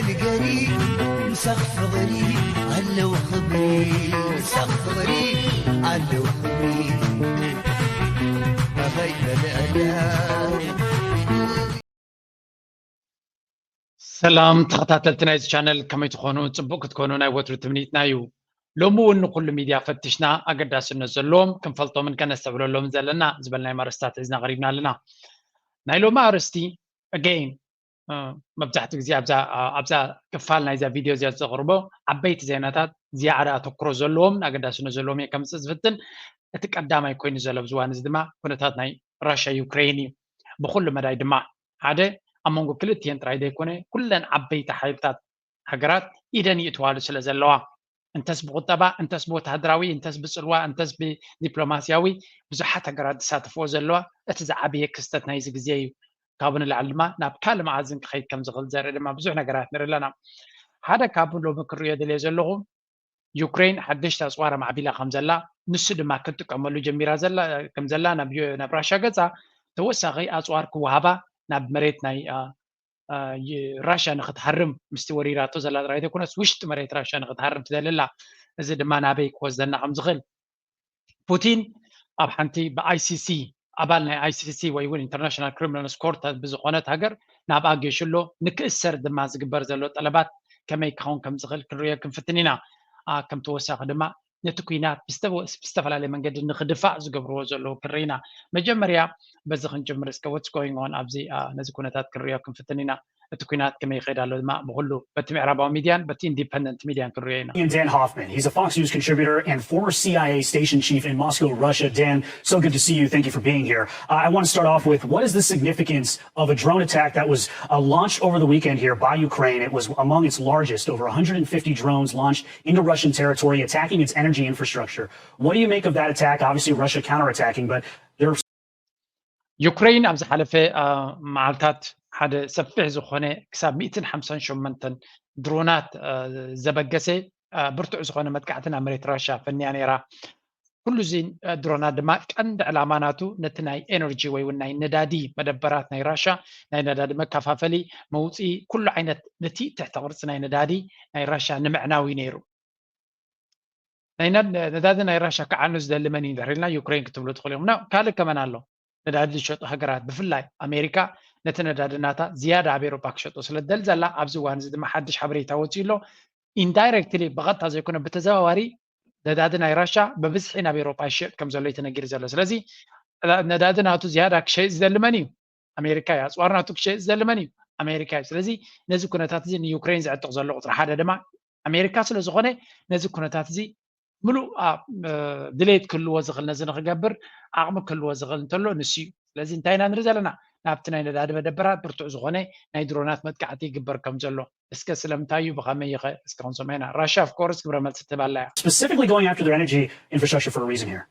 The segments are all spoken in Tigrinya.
ንገሪ ምሳኽ ፍቕሪ ኣለዉ ክብሪ፣ ምሳኽ ፍቕሪ ኣለዉ ክብሪ። ኣኸይ በልዕዳ። ሰላም ተኸታተልቲ ናይዚ ቻነል፣ ከመይ ትኾኑ? ጽቡቕ ክትኮኑ ናይ ወትሩ ትምኒትና እዩ። ሎሚ እውን ንኩሉ ሚድያ ፈቲሽና ኣገዳስነት ዘለዎም ክንፈልጦምን ከነስተብለሎምን ዘለና ዝበልናዮም ኣርእስታት ሒዝና ቀሪብና ኣለና። ናይ ሎሚ ኣርእስቲ፣ again፣ እ፣ መብዛሕትኡ ግዜ ኣብዛ ኣብዛ ክፋል ናይዛ ቪድዮ እዚኣ ዘቕርቦ ዓበይቲ ዜናታት ዝያዳ ኣተኩሮ ዘለዎም ኣገዳስነት ዘለዎም እየ ከምፅእ ዝፍትን። እቲ ቀዳማይ ኮይኑ ዘሎ ኣብዚ እዋን እዚ ድማ ኩነታት ናይ ራሻ ዩክሬን እዩ። ብኩሉ መዳይ ድማ ሓደ ኣብ መንጎ ክልቲኤን ጥራይ ዘይኮነ ኩለን ዓበይቲ ሓይልታት ሃገራት ኢደን ይእትዋሉ ስለ ዘለዋ፣ እንተስ ብቁጠባ፣ እንተስ ብወተሃደራዊ፣ እንተስ ብጽልዋ፣ እንተስ ብዲፕሎማስያዊ ብዙሓት ሃገራት ዝሳተፍዎ ዘለዋ እቲ ዝዓበየ ክስተት ናይዚ ግዜ እዩ። ካብኡ ንላዕሊ ድማ ናብ ካልእ መኣዝን ክኸይድ ከም ዝኽእል ዘርኢ ድማ ብዙሕ ነገራት ንርኢ ኣለና። ሓደ ካብኡ ሎሚ ክርእዮ ደልየ ዘለኹ ዩክሬን ሓደሽቲ ኣፅዋር ኣማዕቢላ ከም ዘላ፣ ንሱ ድማ ክትጥቀመሉ ጀሚራ ዘላ ከም ዘላ ናብ ዩ- ናብ ራሻ ገፃ ተወሳኺ ኣፅዋር ክወሃባ ናብ መሬት ናይ ራሻ ንክትሃርም ምስቲ ወሪራቶ ዘላ ጥራይ ዘይኮነስ ውሽጢ መሬት ራሻ ንክትሃርም ትደሊ ኣላ። እዚ ድማ ናበይ ክወስደና ከም ዝኽእል ፑቲን ኣብ ሓንቲ ብ ICC ኣባል ናይ ICC ወይ እውን ኢንተርናሽናል ክሪሚናል ኮርት ብዝኾነት ሃገር ናብኣ ጌሹ ኣሎ። ንክእሰር ድማ ዝግበር ዘሎ ጠለባት ከመይ ክኸውን ከም ዝኽእል ክንርእዮ ክንፍትን ኢና። ከም ተወሳኺ ድማ ነቲ ኲናት ብዝተፈላለየ መንገዲ ንኽድፋእ ዝገብርዎ ዘለዉ ክንርኢ ኢና። መጀመርያ በዚ ክንጅምር እስከ what's going on ኣብዚ ነዚ ኩነታት ክንርእዮ ክንፍትን ኢና። እቲ ኲናት ከመይ ይኸይድ ኣሎ ድማ ብኹሉ በቲ ምዕራባዊ ሚድያን በቲ ኢንዲፐንደንት ሚድያን ክንርእዮ ኢና። Dan Hoffman. He's a Fox News contributor and former C I A station chief in Moscow, Russia. Dan, so good to see you. Thank you for being here. Uh, I want to start off with, what is the significance of a drone attack that was uh, launched over the weekend here by Ukraine? It was among its largest, over one hundred fifty drones launched into Russian territory, attacking its energy infrastructure. What do you make of that attack? Obviously, Russia counterattacking, but there are ዩክሬን ኣብ ዝሓለፈ መዓልታት ሓደ ሰፊሕ ዝኾነ ክሳብ ሚእትን ሓምሳን ሸሞንተን ድሮናት ዘበገሰ ብርቱዕ ዝኾነ መጥቃዕቲ ናብ መሬት ራሻ ፈንያ ነይራ። ኩሉ እዚ ድሮናት ድማ ቀንዲ ዕላማ ናቱ ነቲ ናይ ኤነርጂ ወይ እውን ናይ ነዳዲ መደበራት ናይ ራሻ ናይ ነዳዲ መከፋፈሊ መውፅኢ ኩሉ ዓይነት ነቲ ትሕተ ቅርፂ ናይ ነዳዲ ናይ ራሻ ንምዕናው እዩ ነይሩ። ናይ ነዳዲ ናይ ራሻ ክዓኑ ዝደሊ መን እዩ እንድሕር ኢልና ዩክሬን ክትብሉ ትኽእሉ እዮም። ካልእ ከመን ኣሎ። ነዳዲ ዝሸጡ ሃገራት ብፍላይ ኣሜሪካ ነቲ ነዳዲ ናታ ዝያዳ ኣብ ኤሮጳ ክሸጦ ስለ ትደሊ ዘላ ኣብዚ እዋን እዚ ድማ ሓድሽ ሓበሬታ ወፂኡ ኣሎ። ኢንዳይረክትሊ ብቐጥታ ዘይኮነ ብተዘዋዋሪ ነዳዲ ናይ ራሻ ብብዝሒ ናብ ኤሮጳ ይሸጥ ከም ዘሎ እዩ ተነጊሩ ዘሎ። ስለዚ ነዳዲ ናቱ ዝያዳ ክሸይጥ ዝደሊ መን እዩ? ኣሜሪካ እዩ። ኣፅዋር ናቱ ክሸይጥ ዝደሊ መን እዩ? ኣሜሪካ እዩ። ስለዚ ነዚ ኩነታት እዚ ንዩክሬን ዝዕጥቕ ዘሎ ቁፅሪ ሓደ ድማ ኣሜሪካ ስለ ዝኾነ ነዚ ኩነታት እዚ ምሉእ ድሌት ክህልዎ ዝኽእል ነዚ ንክገብር ዓቕሚ ክህልዎ ዝኽእል እንተሎ ንሱ እዩ። ስለዚ እንታይ ኢና ንርኢ ዘለና? ናብቲ ናይ ነዳዲ መደበራት ብርቱዕ ዝኾነ ናይ ድሮናት መጥቃዕቲ ይግበር ከም ዘሎ እስከ ስለምንታይ እዩ ብኸመይ ይኸ እስካሁን ሰማይና ራሻ of course ግብረ መልሲ ትህባላ እያ። Specifically going after their energy infrastructure for a reason here.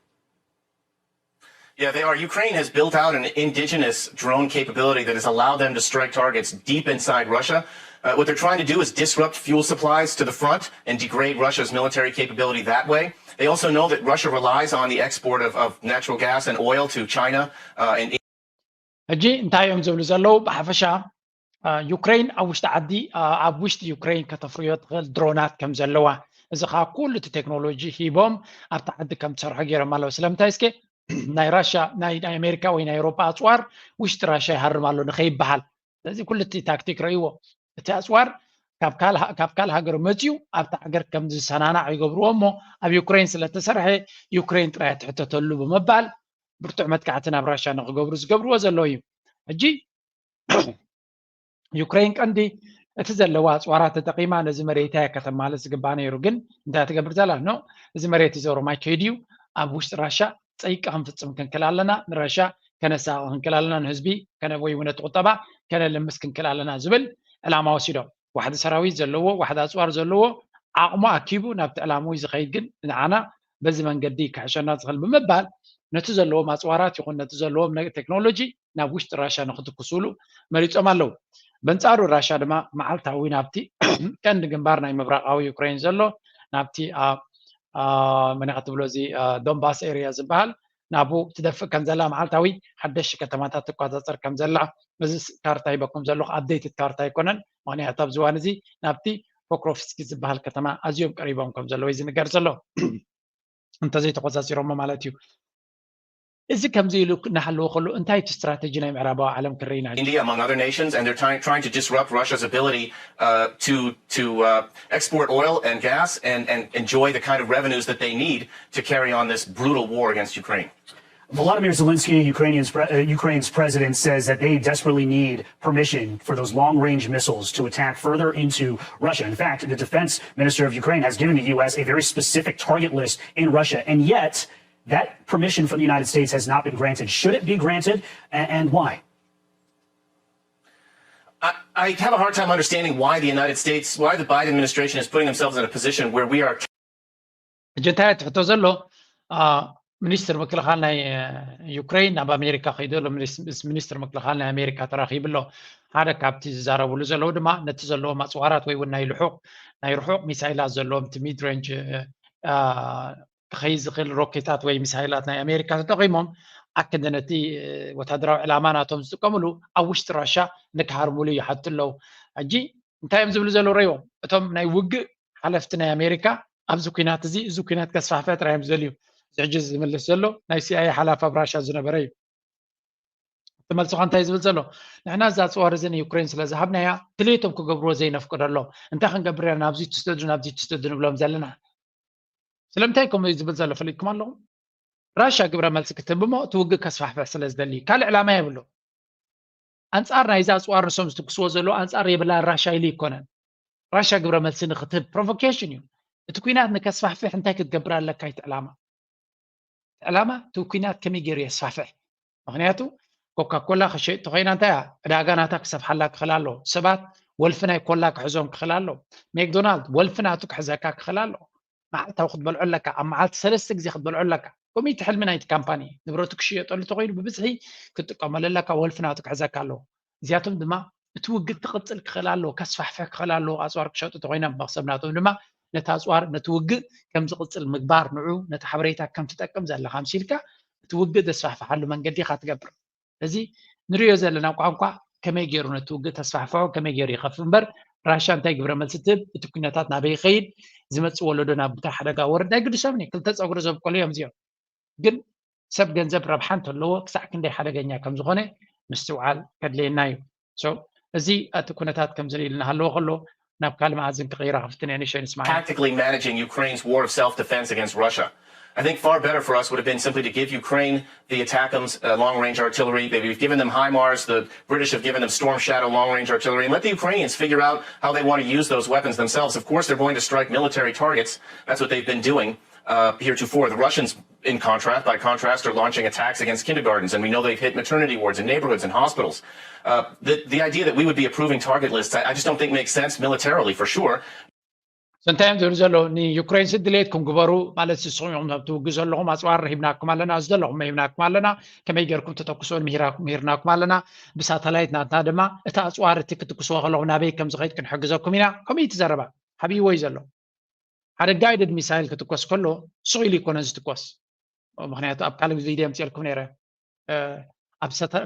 Yeah, they are. Ukraine has built out an indigenous drone capability that has allowed them to strike targets deep inside Russia. Uh, what they're trying to do is disrupt fuel supplies to the front and degrade Russia's military capability that way. They also know that Russia relies on the export of, of natural gas and oil to China uh, and ሕጂ እንታይ እዮም ዝብሉ ዘለዉ? ብሓፈሻ ዩክሬን ኣብ ውሽጢ ዓዲ ኣብ ውሽጢ ዩክሬን ከተፍርዮ ትኽእል ድሮናት ከም ዘለዋ፣ እዚ ከዓ ኩሉ እቲ ቴክኖሎጂ ሂቦም ኣብቲ ዓዲ ከም ትሰርሖ ገይሮም ኣለዉ። ስለምንታይ እስከ ናይ ራሻ ናይ ኣሜሪካ ወይ ናይ ኤውሮጳ ኣፅዋር ውሽጢ ራሻ ይሃርም ኣሎ ንኸይበሃል። ስለዚ ኩሉ እቲ ታክቲክ ረእይዎ። እቲ ኣፅዋር ካብ ካልእ ሃገር መፅዩ ኣብቲ ሃገር ከም ዝሰናናዕ ይገብርዎ እሞ ኣብ ዩክሬን ስለተሰርሐ ዩክሬን ጥራይ ትሕተተሉ ብምባል ብርቱዕ መጥቃዕቲ ናብ ራሻ ንክገብሩ ዝገብርዎ ዘለዉ እዩ። ሕጂ ዩክሬን ቀንዲ እቲ ዘለዋ ኣፅዋራት ተጠቂማ ነዚ መሬታ እያ ከተማልእ ዝግባእ ነይሩ። ግን እንታይ ትገብር ዘላ? ኖ፣ እዚ መሬት እዚ ኦሮማይ ከይድዩ ኣብ ውሽጢ ራሻ ፀይቂ ክንፍፅም ክንክል ኣለና፣ ንራሻ ከነሳቂ ክንክል ኣለና፣ ንህዝቢ ወይ እውን ነቲ ቁጠባ ከነልምስ ክንክል ኣለና ዝብል ዕላማ ወሲዶም። ዋሕዲ ሰራዊት ዘለዎ፣ ዋሕዲ ኣፅዋር ዘለዎ ዓቕሙ ኣኪቡ ናብቲ ዕላምኡ ዝኸይድ ግን ንዓና በዚ መንገዲ ክሕሸና ዝኽእል ብምባል ነቲ ዘለዎም ኣፅዋራት ይኹን ነቲ ዘለዎም ቴክኖሎጂ ናብ ውሽጢ ራሻ ንክትኩስሉ መሪፆም ኣለዉ። በንፃሩ ራሻ ድማ መዓልታዊ ናብቲ ቀንዲ ግንባር ናይ ምብራቃዊ ዩክሬን ዘሎ ናብቲ መን ክትብሎ እዚ ዶንባስ ኤርያ ዝበሃል ናብኡ ትደፍእ ከም ዘላ መዓልታዊ ሓደሽቲ ከተማታት ትቆፃፀር ከም ዘላ እዚ ካርታ ሂበኩም ዘለኹ ኣፕዴትድ ካርታ ኣይኮነን። ምክንያቱ ኣብዚ እዋን እዚ ናብቲ ፖክሮፍስኪ ዝበሃል ከተማ ኣዝዮም ቀሪቦም ከም ዘለዉ እዩ ዝንገር ዘሎ። እንተዘይተቆጻጺሮሞ ማለት እዩ። እዚ ከምዚ ኢሉ እናሃለወ ከሎ እንታይ እቲ ስትራተጂ ናይ ምዕራባዊ ዓለም ክርኢ ኢና? India, among other nations, and they're trying, trying to disrupt Russia's ability uh, to to uh, export oil and gas and, and enjoy the kind of revenues that they need to carry on this brutal war against Ukraine. Volodymyr Zelensky, Ukrainian's, pre- uh, Ukraine's president, says that they desperately need permission for those long range missiles to attack further into Russia. In fact, the defense minister of Ukraine has given the U S a very specific target list in Russia. And yet, that permission from the United States has not been granted. Should it be granted, a- and why? I, I have a hard time understanding why the United States, why the Biden administration is putting themselves in a position where we are ሕጂ እንታይ ትሕቶ ዘሎ? ሚኒስትር ምክልኻል ናይ ዩክሬን ናብ ኣሜሪካ ከይዱ ኣሎ። ምስ ሚኒስትር ምክልኻል ናይ ኣሜሪካ ተራኺቡ ኣሎ። ሓደ ካብቲ ዝዛረብሉ ዘለዉ ድማ ነቲ ዘለዎም ኣፅዋራት ወይ እውን ናይ ልሑቕ ናይ ርሑቕ ሚሳይላት ዘለዎም እቲ ሚድሬንጅ ክኸይድ ዝኽእል ሮኬታት ወይ ሚሳይላት ናይ ኣሜሪካ ተጠቒሞም ኣክንዲ ነቲ ወታደራዊ ዕላማ ናቶም ዝጥቀምሉ ኣብ ውሽጢ ራሻ ንክሃርሙሉ ይሓቱ ኣለዉ። ሕጂ እንታይ እዮም ዝብሉ ዘለዉ? ረይዎም እቶም ናይ ውግእ ሓለፍቲ ናይ ኣሜሪካ ኣብዚ ኩናት እዚ እዚ ኩናት ከስፋሕፈ ጥራይ እዮም ዝደልዩ። እዚ ሕጂ ዝምልስ ዘሎ ናይ ሲኣይኤ ሓላፊ ኣብ ራሻ ዝነበረ እዩ። እቲ መልስኻ እንታይ ዝብል ዘሎ? ንሕና እዛ ኣፅዋር እዚ ንዩክሬን ስለ ዝሃብናያ ድሌቶም ክገብርዎ ዘይነፍቅደሎም እንታይ ክንገብር ኢና ናብዚ ትስደዱ ናብዚ ትስደዱ ንብሎም ዘለና። ስለምንታይ ከምኡ ዝብል ዘሎ ፈሊጥኩም ኣለኹም? ራሻ ግብረ መልሲ ክትህብ እሞ እቲ ውግእ ከስፋሕፍሕ ስለ ዝደሊ ካልእ ዕላማ የብሉ። ኣንፃር ናይዚ ኣፅዋር ንሶም ዝትኩስዎ ዘለዉ ኣንፃር የብላን ራሻ ኢሉ ይኮነን። ራሻ ግብረ መልሲ ንክትህብ ፕሮቮኬሽን እዩ። እቲ ኩናት ንከስፋሕፍሕ እንታይ ክትገብር ኣለካ? እቲ ዕላማ እቲ ዕላማ እቲ ኩናት ከመይ ገይሩ የስፋሕፍሕ? ምክንያቱ ኮካ ኮላ ክሸይጥ ተኮይና እንታይ እያ ዕዳጋ ናታ ክሰፍሓላ ክኽእል ኣለዎ። ሰባት ወልፊ ናይ ኮላ ክሕዞም ክኽእል ኣለዎ። ሜክዶናልድ ወልፊ ናቱ ክሕዘካ ክኽእል ኣለዎ። መዓልታዊ ክትበልዖ ኣለካ። ኣብ መዓልቲ ሰለስተ ግዜ ክትበልዖ ኣለካ። ከምኡ እቲ ሕልሚ ናይቲ ካምፓኒ ንብረቱ ክሽየጠሉ ተኮይኑ ብብዝሒ ክትጥቀመሉ ኣለካ። ወልፊ ናቱ ክሕዘካ ኣለዎ። እዚኣቶም ድማ እቲ ውግእ ክቕጽል ክኽእል ኣለዎ፣ ከስፋሕፍሕ ክኽእል ኣለዎ። ኣጽዋር ክሸጡ ተኮይኖም መኽሰብ ናቶም ድማ ነቲ ኣጽዋር ነቲ ውግእ ከም ዝቕጽል ምግባር ንዑ ነቲ ሓበሬታ ከም ትጠቅም ዘለኻ ኣምሲልካ እቲ ውግእ ዘስፋሕፍሓሉ መንገዲ ኢኻ ትገብር። እዚ ንሪኦ ዘለና ቋንቋ ከመይ ገይሩ ነቲ ውግእ ተስፋሕፍሖ ከመይ ገይሩ ይኸፍ እምበር ራሻ እንታይ ግብረ መልሲ ትህብ እቲ ኩነታት ናበይ ይኸይድ ዝመፅእ ወለዶ ናብ እንታይ ሓደጋ ወርድ ናይ ግድሶም ክልተ ፀጉሪ ዘብቀሉ እዮም እዚኦም። ግን ሰብ ገንዘብ ረብሓ እንተለዎ ክሳዕ ክንደይ ሓደገኛ ከም ዝኾነ ምስትውዓል ከድልየና እዩ። እዚ እቲ ኩነታት ከምዚ ኢሉ እናሃለወ ከሎ ናብ ካልእ መኣዝን ክቕይራ ክፍትን እየ ንእሽተይ ንስማዕ። Tactically managing Ukraine's war of self-defense against Russia. I think far better for us would have been simply to give Ukraine the ATACMS uh, long-range artillery. They, we've given them HIMARS. The British have given them Storm Shadow long-range artillery. And let the Ukrainians figure out how they want to use those weapons themselves. Of course, they're going to strike military targets. That's what they've been doing uh, heretofore. The Russians, in contrast, by contrast, are launching attacks against kindergartens, and we know they've hit maternity wards and neighborhoods and hospitals. Uh, the, the idea that we would be approving target lists, I, I just don't think makes sense militarily, for sure. እንታይ እዮም ዝብሉ ዘለዉ? ንዩክሬን ሲ ድሌትኩም ግበሩ ማለት ንስኹም ኢኹም ኣብቲ ውግእ ዘለኹም ኣፅዋር ሂብናኩም ኣለና፣ እዚ ዘለኹም ሂብናኩም ኣለና፣ ከመይ ጌርኩም ተተኩስዎን ምሂርናኩም ኣለና። ብሳተላይት ናትና ድማ እቲ ኣፅዋር እቲ ክትኩስዎ ከለኹም ናበይ ከም ዝኸይድ ክንሕግዘኩም ኢና። ከምኡ እዩ እቲ ዘረባ። ሓብይዎ እዩ ዘሎ። ሓደ ጋይድድ ሚሳይል ክትኮስ ከሎ ስቕ ኢሉ ይኮነን ዝትኮስ። ምክንያቱ ኣብ ካልእ ቪድዮ የምፅኤልኩም ነይረ።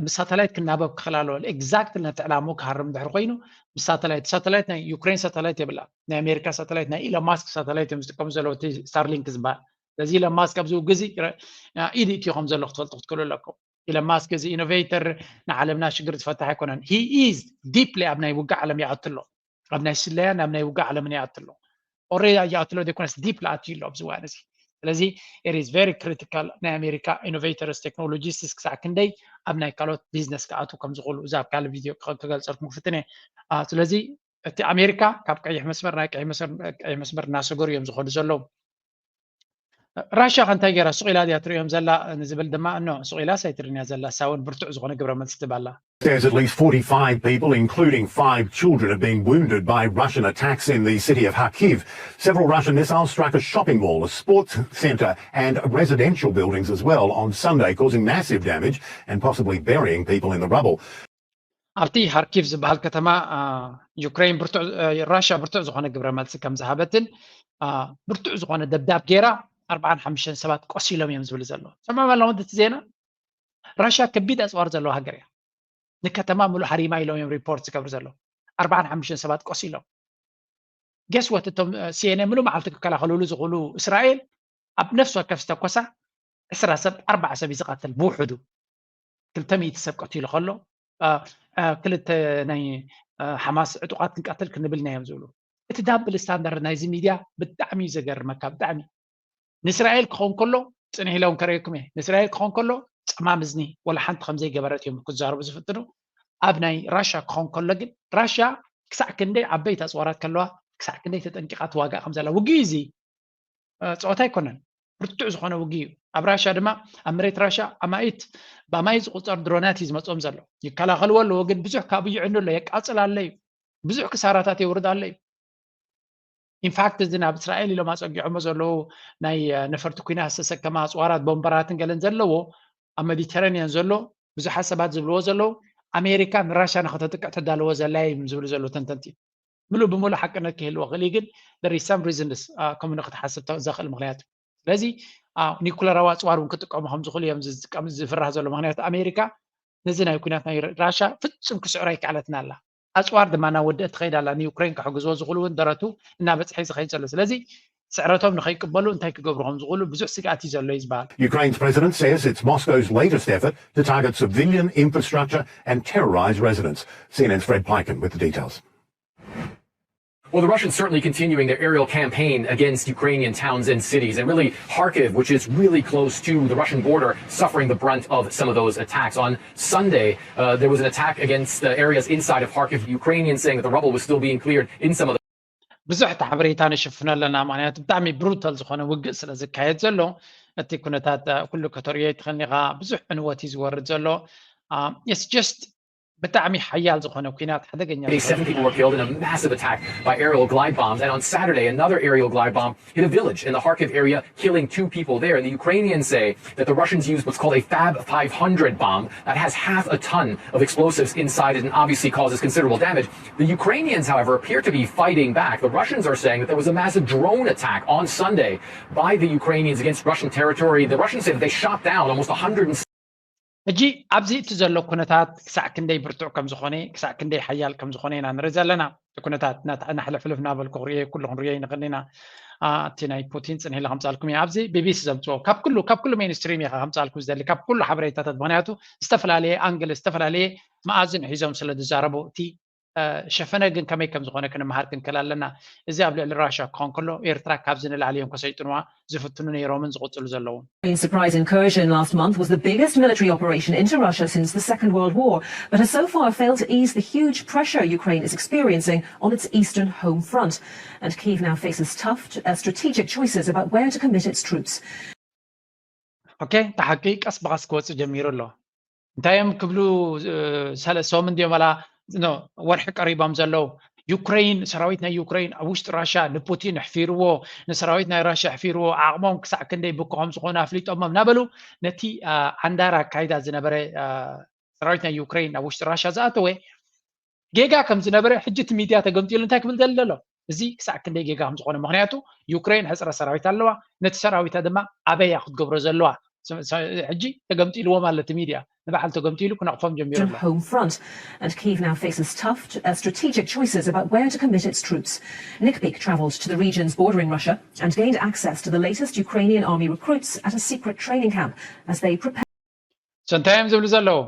ብሳተላይት ክናበብ ክኽእል ኣለዎ። ኤግዛክትሊ ነቲ ዕላምኡ ክሃርም ድሕሪ ኮይኑ ብሳተላይት ሳተላይት ናይ ዩክሬን ሳተላይት የብላ ናይ ኣሜሪካ ሳተላይት ናይ ኢሎን ማስክ ሳተላይት እዮም ዝጥቀሙ ዘለዉ እቲ ስታርሊንክ ዝበሃል። ስለዚ ኢሎን ማስክ ኣብዚ ውግዚ ኢድ እትዩ ከም ዘሎ ክትፈልጡ ክትክእሉ ኣለኩም። ኢሎን ማስክ እዚ ኢኖቬተር ንዓለምና ሽግር ዝፈታሕ ኣይኮነን። ሂ ኢዝ ዲፕሊ ኣብ ናይ ውግእ ዓለም ይኣቱ ኣሎ። ኣብ ናይ ስለያን ኣብ ናይ ውግእ ዓለምን ይኣቱ ኣሎ። ኦሬዲ ይኣቱ ኣሎ ዘይኮነስ ዲፕሊ ኣትዩ ኣሎ ኣብዚ እዋን እዚ። ስለዚ it is very critical ናይ ኣሜሪካ ኢኖቬተርስ ቴክኖሎጂስትስ ክሳዕ ክንደይ ኣብ ናይ ካልኦት ቢዝነስ ክኣትዉ ከም ዝኽእሉ እዚ ኣብ ካልእ ቪድዮ ክገልፀልኩም ክፍትን እየ። ስለዚ እቲ ኣሜሪካ ካብ ቀይሕ መስመር ናይ ቀይሕ መስመር እናሰገሩ እዮም ዝኸዱ ዘለዉ። ራሽያ ከ እንታይ ገይራ ሱቕ ኢላ ድያ ትርእዮም ዘላ ንዝብል ድማ እኖ ሱቕ ኢላስ ኣይትርእን እያ ዘላ። እሳ እውን ብርቱዕ ዝኾነ ግብረ መልሲ ትህብ ኣላ። Says at least forty-five people, including five children, have been wounded by Russian attacks in the city of Kharkiv. Several Russian missiles struck a shopping mall, a sports centre, and residential buildings as well on Sunday, causing massive damage and possibly burying people in the rubble. ኣብቲ ሃርኪቭ ዝበሃል ከተማ ዩክሬን ራሽያ ብርቱዕ ዝኾነ ግብረ መልሲ ከም ዝሃበትን ብርቱዕ ዝኾነ ደብዳብ ገይራ ኣርባዓን ሓሙሽተን ሰባት ቆሲሎም እዮም ዝብል ዘሎ። ሰምዖም ኣለኹም እቲ ዜና። ራሽያ ከቢድ ኣፅዋር ዘለዋ ሃገር እያ። ንከተማ ሙሉእ ሃሪማ ኢሎም እዮም ሪፖርት ዝገብሩ ዘለዉ። ኣርባዓን ሓሙሽተን ሰባት ቆሲሎም። ገስወት እቶም ሲኤንኤን ምሉ መዓልቲ ክከላኸልሉ ዝኽእሉ እስራኤል ኣብ ነፍሲ ወከፍ ዝተኮሳ ዕስራ ሰብ ኣርባዓ ሰብ እዩ ዝቐትል ብውሕዱ። ክልተ ሚእቲ ሰብ ቀቲሉ ከሎ ክልተ ናይ ሓማስ ዕጡቓት ክንቀትል ክንብል ኢና እዮም ዝብሉ። እቲ ዳብል ስታንዳርድ ናይዚ ሚድያ ብጣዕሚ እዩ ዘገርመካ። ብጣዕሚ ንእስራኤል ክኸውን ከሎ ጽንሕ ኢሎም ከረየኩም እየ። ንእስራኤል ክኸውን ከሎ ጸማም እዝኒ ወላ ሓንቲ ከም ዘይገበረት እዮም ክዛረቡ ዝፍትኑ። ኣብ ናይ ራሻ ክኸውን ከሎ ግን ራሻ ክሳዕ ክንደይ ዓበይቲ ኣጽዋራት ከለዋ ክሳዕ ክንደይ ተጠንቂቓ ትዋጋእ ከም ዘላ ውግእ እዚ ጸወታ ኣይኮነን። ብርቱዕ ዝኾነ ውግእ እዩ። ኣብ ራሻ ድማ ኣብ መሬት ራሻ ኣማኢት ብኣማኢት ዝቁጸር ድሮናት እዩ ዝመጾም ዘሎ። ይከላኸልዎ ኣለዎ፣ ግን ብዙሕ ካብኡ ይዕኑ ኣሎ፣ የቃጽል ኣሎ እዩ። ብዙሕ ክሳራታት የውርድ ኣሎ እዩ። ኢንፋክት እዚ ናብ እስራኤል ኢሎም ኣጸጊዖሞ ዘለዉ ናይ ነፈርቲ ኩናት ዝተሰከማ ኣጽዋራት ቦምበራትን ገለን ዘለዎ ኣብ ሜዲተራኒያን ዘሎ ብዙሓት ሰባት ዝብልዎ ዘለዉ ኣሜሪካ ንራሻ ንኸተጥቅዕ ተዳልዎ ዘላ እዮም ዝብሉ ዘለዉ ተንተንቲ። ምሉእ ብምሉእ ሓቅነት ክህልዎ ክእል ግን there is some reasons ከምኡ ንክትሓስብ ዘኽእል ምክንያት እዩ። ስለዚ ኒኩለራዊ ኣፅዋር እውን ክጥቀሙ ከም ዝኽእሉ እዮም ዝጥቀም ዝፍራህ ዘሎ። ምክንያቱ ኣሜሪካ ነዚ ናይ ኩናት ናይ ራሻ ፍጹም ክስዕሮ ኣይከኣለትን ኣላ። ኣፅዋር ድማ ናብ ወደእ ትኸይድ ኣላ። ንዩክሬን ክሕግዝዎ ዝኽእሉ እውን ደረቱ እናበፅሐ ዝኸይድ ዘሎ። ስለዚ ስዕረቶም ንኸይቅበሉ እንታይ ክገብሩ ከም ዝኽእሉ ብዙሕ ስግኣት እዩ ዘሎ እዩ ዝበሃል። Ukraine's president says it's Moscow's latest effort to target civilian infrastructure and terrorize residents. C N N's Fred Peiken with the details. Well, the Russians certainly continuing their aerial campaign against Ukrainian towns and cities, and really Kharkiv, which is really close to the Russian border, suffering the brunt of some of those attacks. On Sunday, uh, there was an attack against uh, areas inside of Kharkiv, Ukrainians saying that the rubble was still being cleared in some of the ብዙሕ እቲ ሓበሬታ ንሽፍኖ ኣለና። ምክንያቱ ብጣዕሚ ብሩታል ዝኾነ ውግእ ስለ ዝካየድ ዘሎ እቲ ኩነታት ኩሉ ከተርእዮ ኣይትኽእልን ኢኻ። ብዙሕ ዕንወት እዩ ዝወርድ ዘሎ። It's just ብጣዕሚ ሓያል ዝኾነ ኩናት ሓደገኛ Seven people were killed in a massive attack by aerial glide bombs, and on Saturday, another aerial glide bomb hit a village in the Kharkiv area, killing two people there. And the Ukrainians say that the Russians used what's called a Fab five hundred bomb that has half a ton of explosives inside it and obviously causes considerable damage. The Ukrainians, however, appear to be fighting back. The Russians are saying that there was a massive drone attack on Sunday by the Ukrainians against Russian territory. The Russians say that they shot down almost a hundred. ሕጂ ኣብዚ እቲ ዘሎ ኩነታት ክሳዕ ክንደይ ብርቱዕ ከም ዝኾነ ክሳዕ ክንደይ ሓያል ከም ዝኾነ ኢና ንርኢ ዘለና። እቲ ኩነታት ናሕልፍልፍ እናበልኩ ክርእዮ ኩሉ ክንርእዮ ይንኽእል ኢና። እቲ ናይ ፑቲን ጽንሕ ኢለ ከምጻልኩም እየ። ኣብዚ ቢቢሲ ዘምጽኦ ካብ ኩሉ ካብ ኩሉ ሜንስትሪም ኢኻ ከምጻልኩም ዝደሊ ካብ ኩሉ ሓበሬታታት፣ ምክንያቱ ዝተፈላለየ ኣንግል ዝተፈላለየ መኣዝን ሒዞም ስለ ዝዛረቡ እቲ ሸፈነ ግን ከመይ ከም ዝኾነ ክንመሃር ክንክእል ኣለና። እዚ ኣብ ልዕሊ ራሻ ክኾን ከሎ ኤርትራ ካብዚ ንላዕሊ እዮም ከሰይጥንዋ ዝፍትኑ ነይሮምን ዝቕጽሉ ዘለውን። Ukraine's surprise incursion last month was the biggest military operation into Russia since the Second World War, but has so far failed to ease the huge pressure Ukraine is experiencing on its eastern home front. And Kyiv now faces tough uh, strategic choices about where to commit its troops. ኦኬ፣ እቲ ሓቂ ቀስ ብቐስ ክወጽእ ጀሚሩ ኣሎ። እንታይ እዮም ክብሉ ሰለስቶም እንዲዮም ኣላ ወርሒ ቀሪቦም ዘለዉ። ዩክሬን ሰራዊት ናይ ዩክሬን ኣብ ውሽጢ ራሻ ንፑቲን ኣሕፊርዎ፣ ንሰራዊት ናይ ራሻ ኣሕፊርዎ፣ ዓቕሞም ክሳዕ ክንደይ ብኩ ከም ዝኾነ ኣፍሊጦሞም እናበሉ ነቲ ዓንዳር ኣካይዳ ዝነበረ ሰራዊት ናይ ዩክሬን ኣብ ውሽጢ ራሻ ዝኣተወ ጌጋ ከም ዝነበረ ሕጂ እቲ ሚድያ ተገምጢሉ እንታይ ክብል ዘለ ኣሎ? እዚ ክሳዕ ክንደይ ጌጋ ከም ዝኾነ፣ ምክንያቱ ዩክሬን ሕፅረት ሰራዊት ኣለዋ፣ ነቲ ሰራዊታ ድማ ኣበይ እያ ክትገብሮ ዘለዋ? ሕጂ ተገምጢልዎም ኣሎ እቲ ሚድያ፣ ንባዕል ተገምጢሉ ክነቕፎም ጀሚሩ ኣሎ። Home front, and Kyiv now faces tough uh, strategic choices about where to commit its troops. Nick Peake travelled to the regions bordering Russia and gained access to the latest Ukrainian army recruits at a secret training camp as they prepare. So እንታይ እዮም ዝብሉ ዘለዉ?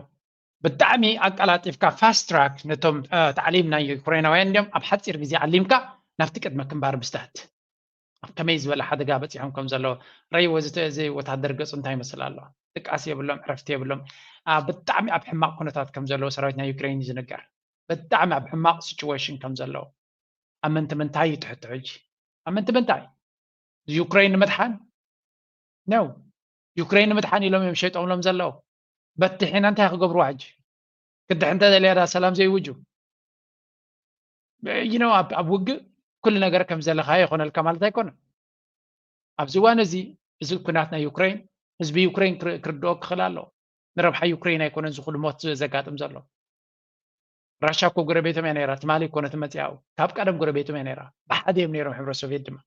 ብጣዕሚ ኣቀላጢፍካ ፋስት ትራክ ነቶም ታዕሊም ናይ ዩክሬናውያን እንዲዮም ኣብ ሓፂር ግዜ ዓሊምካ ናብቲ ቅድመ ክንባር ምስዳድ ኣብ ከመይ ዝበለ ሓደጋ በፂሖም ከም ዘለዉ ረይዎ። እዚ ወታደር ገፁ እንታይ ይመስል ኣሎ? ድቃስ የብሎም፣ ዕረፍቲ የብሎም። ብጣዕሚ ኣብ ሕማቕ ኩነታት ከም ዘለዉ ሰራዊት ናይ ዩክሬን እዩ ዝንገር። ብጣዕሚ ኣብ ሕማቕ ሲቹዌሽን ከም ዘለዉ ኣብ ምንቲ ምንታይ እዩ ትሕቶ ሕጂ? ኣብ ምንቲ ምንታይ? ዩክሬን ንምድሓን ነው። ዩክሬን ንምድሓን ኢሎም እዮም ሸይጦምሎም ዘለዉ። በትሒና እንታይ ክገብርዋ ሕጂ? ክድሕ እንተ ደልያ ዳ ሰላም ዘይውጁ you know ኣብ ውግእ ኩሉ ነገር ከም ዘለካ ይኾነልካ ማለት ኣይኮነን። ኣብዚ እዋን እዚ እዚ ኩናት ናይ ዩክሬን ህዝቢ ዩክሬን ክርድኦ ክኽእል ኣለዎ። ንረብሓ ዩክሬን ኣይኮነን ዝኹሉ ሞት ዘጋጥም ዘሎ። ራሻ እኮ ጎረቤቶም እያ ነይራ። ትማሊ እኮ ነቲ መፅያኡ ካብ ቀደም ጎረቤቶም እያ ነይራ። ብሓደ እዮም ነይሮም ሕብረ ሶቪየት ድማ።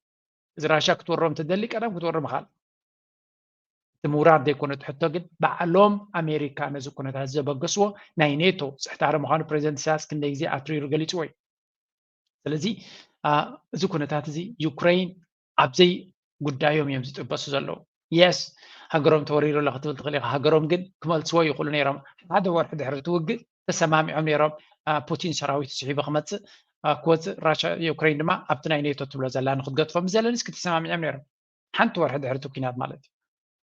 እዚ ራሻ ክትወሮም ትደሊ ቀደም ክትወሮም ይኽእል። እቲ ምውራር ዘይኮነ ትሕቶ ግን ባዕሎም ኣሜሪካ ነዚ ኩነታት ዘበገስዎ ናይ ኔቶ ፅሕታሪ ምዃኑ ፕሬዚደንት ኢሳያስ ክንደይ ግዜ ኣትሪሩ ገሊፅዎ እዩ። ስለዚ እዚ ኩነታት እዚ ዩክሬን ኣብዘይ ጉዳዮም እዮም ዝጥበሱ ዘለዉ። የስ ሃገሮም ተወሪሩ ኣሎ ክትብል ትኽእል ኢኻ። ሃገሮም ግን ክመልስዎ ይኽእሉ ነይሮም። ሓደ ወርሒ ድሕሪ እቲ ውግእ ተሰማሚዖም ነይሮም። ፑቲን ሰራዊት ስሒቡ ክመፅእ ክወፅእ፣ ራሻ ዩክሬን ድማ ኣብቲ ናይ ኔቶ ትብሎ ዘላ ንክትገጥፎ ምስ ዘለንስኪ ተሰማሚዖም ነይሮም። ሓንቲ ወርሒ ድሕሪ እቲ ኩናት ማለት እዩ።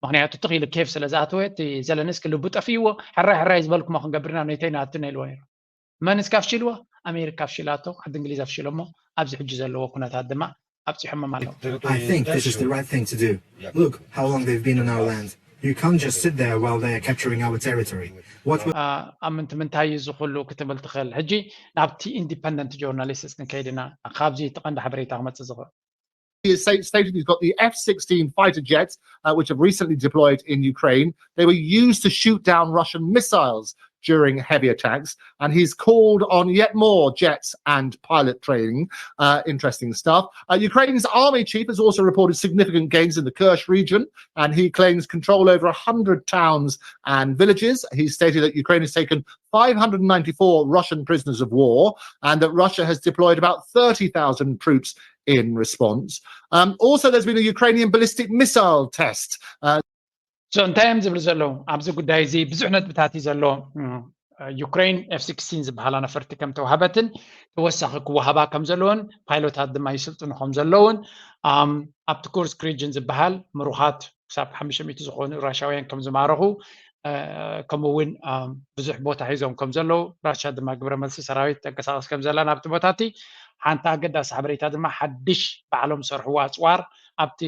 ምክንያቱ ትኽኢሉ ኬፍ ስለ ዝኣተወ እቲ ዘለንስኪ ልቡ ጠፊእዎ፣ ሕራይ ሕራይ ዝበልኩሞ ክንገብርና ኔቶ ኢና ኣትና ኢልዎ ነይሩ። መን እስከ ኣፍሽልዎ? ኣሜሪካ ኣፍሽላቶ፣ ዓዲ እንግሊዝ ኣፍሽሎሞ፣ ኣብዚ ሕጂ ዘለዎ ኩነታት ድማ ኣብፂሖሞም ኣለዉ። I think this is the right thing to do. Look how long they've been on our land. You can't just sit there while they are capturing our territory. What ኣብ ምንቲ ምንታይ እዩ ዝኽሉ ክትብል ትኽእል። ሕጂ ናብቲ ኢንዲፐንደንት ጆርናሊስት ክንከይድ ኢና። ካብዚ እቲ ቀንዲ ሓበሬታ ክመፅእ ዝኽእል He has stated he's got the F sixteen fighter jets, uh, which have recently deployed in Ukraine. They were used to shoot down Russian missiles during heavy attacks, and he's called on yet more jets and pilot training. Uh, interesting stuff. Uh, Ukraine's army chief has also reported significant gains in the Kursk region, and he claims control over one hundred towns and villages. He stated that Ukraine has taken five hundred ninety-four Russian prisoners of war and that Russia has deployed about thirty thousand troops in response. Um, also, there's been a Ukrainian ballistic missile test. Uh, so እንታይ እዮም ዝብሉ ዘለዉ ኣብዚ ጉዳይ እዚ? ብዙሕ ነጥብታት እዩ ዘሎ። ዩክሬን ኤፍ ሲክስቲን ዝበሃላ ነፈርቲ ከም ተዋህበትን ተወሳኺ ክወሃባ ከም ዘለውን ፓይሎታት ድማ ይስልጥኑ ከም ዘለውን ኣብቲ ኩርስክ ሪጅን ዝበሃል ምሩኻት ክሳብ ሓሙሽተ ሚእቲ ዝኾኑ ራሻውያን ከም ዝማረኹ ከምኡ እውን ብዙሕ ቦታ ሒዞም ከም ዘለዉ ራሻ ድማ ግብረ መልሲ ሰራዊት ተንቀሳቐስ ከም ዘላ ናብቲ ቦታ እቲ ሓንቲ ኣገዳሲ ሓበሬታ ድማ ሓድሽ ባዕሎም ሰርሕዎ ኣፅዋር ኣብቲ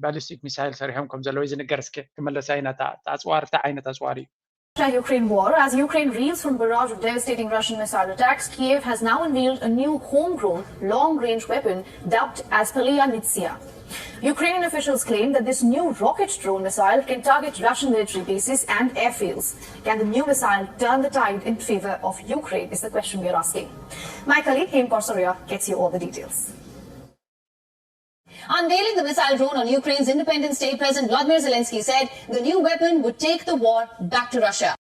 ባሊስቲክ ሚሳይል ሰሪሖም ከም ዘለዉ ዝንገር እስኪ ክመለሳ ኢና ኣፅዋር እንታይ ዓይነት ኣፅዋር እዩ Russia-Ukraine war. As Ukraine reels from barrage of devastating Russian missile attacks, Kiev has now unveiled a new homegrown long-range weapon dubbed as Palia Nitsia. Ukrainian officials claim that this new rocket drone missile can target Russian military bases and airfields. Can the new missile turn the tide in favor of Ukraine is the question we are asking. My colleague Hem Korsoria gets you all the details. Unveiling the missile drone on Ukraine's Independence Day, President Vladimir Zelensky said the new weapon would take the war back to Russia.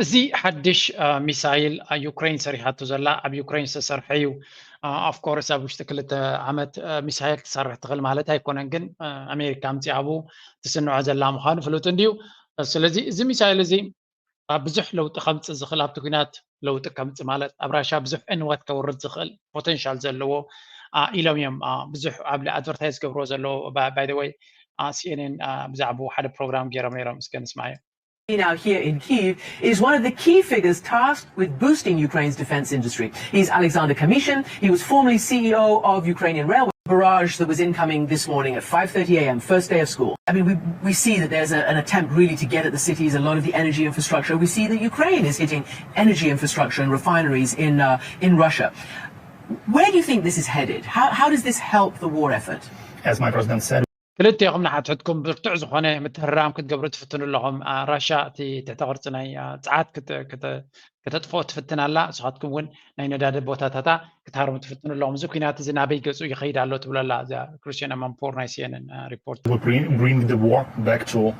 እዚ ሓድሽ ሚሳይል ዩክሬን ሰሪሓቶ ዘላ ኣብ ዩክሬን ዝተሰርሐ እዩ። ኦፍኮርስ ኣብ ውሽጢ ክልተ ዓመት ሚሳይል ትሰርሕ ትኽእል ማለት ኣይኮነን፣ ግን ኣሜሪካ ኣምፂኣ ብኡ ትስንዖ ዘላ ምዃኑ ፍሉጥ እንድዩ። ስለዚ እዚ ሚሳይል እዚ ብዙሕ ለውጢ ከምፅእ ዝኽእል ኣብቲ ኩናት ለውጢ ከምፅእ ማለት ኣብ ራሻ ብዙሕ ዕንወት ከውርድ ዝኽእል ፖተንሻል ዘለዎ ኢሎም እዮም ብዙሕ ኣብ ኣድቨርታይዝ ገብርዎ ዘለዎ። ባይ ወይ ሲኤንኤን ብዛዕባኡ ሓደ ፕሮግራም ገይሮም ነይሮም። እስከ ንስማዮ። Now here in Kyiv is one of the key figures tasked with boosting Ukraine's defense industry. He's Alexander Kamyshin. He was formerly C E O of Ukrainian Railway. Barrage that was incoming this morning at five thirty a m, first day of school. I mean, we, we see that there's a, an attempt really to get at the cities, a lot of the energy infrastructure. We see that Ukraine is hitting energy infrastructure and refineries in, uh, in Russia. Where do you think this is headed? How, how does this help the war effort? As my president said, ክልቴኹም ንሓትሕድኩም ብርቱዕ ዝኾነ ምትህርራም ክትገብሩ ትፍትኑ ኣለኹም። ራሻ እቲ ትሕተ ቅርፂ ናይ ፀዓት ክተጥፍኦ ትፍትን ኣላ። ንስኻትኩም እውን ናይ ነዳዲ ቦታታታ ክትሃርሙ ትፍትኑ ኣለኹም። እዚ ኩናት እዚ ናበይ ገፁ ይኸይድ ኣሎ ትብሉ ኣላ እዛ ክርስቲያን ኣማንፖር ናይ ሲኤንኤን ሪፖርት። We bring, bring the war back to uh,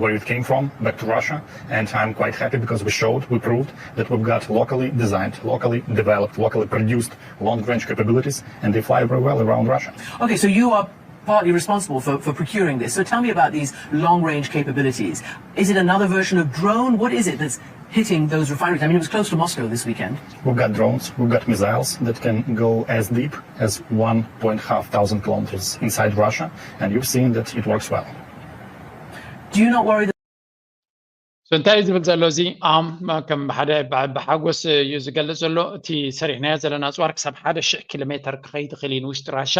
where it came from, back to Russia. And I'm quite happy because we showed, we proved that we've got locally designed, locally developed, locally produced long-range capabilities, and they fly very well around Russia. Okay, so you are partly responsible for, for procuring this. So tell me about these long-range capabilities. Is it another version of drone? What is it that's hitting those refineries? I mean, it was close to Moscow this weekend. We've got drones, we've got missiles that can go as deep as one point five thousand kilometers inside Russia, and you've seen that it works well. Do you not worry that So እንታይ እዩ ዝብል ዘሎ እዚ ከም ሓደ ብሓጎስ እዩ ዝገልፅ ዘሎ። እቲ ሰሪሕናዮ ዘለና ኣፅዋር ክሳብ ሓደ ሽሕ ኪሎ ሜተር ክኸይድ ይኽእል እዩ ንውሽጢ ራሻ።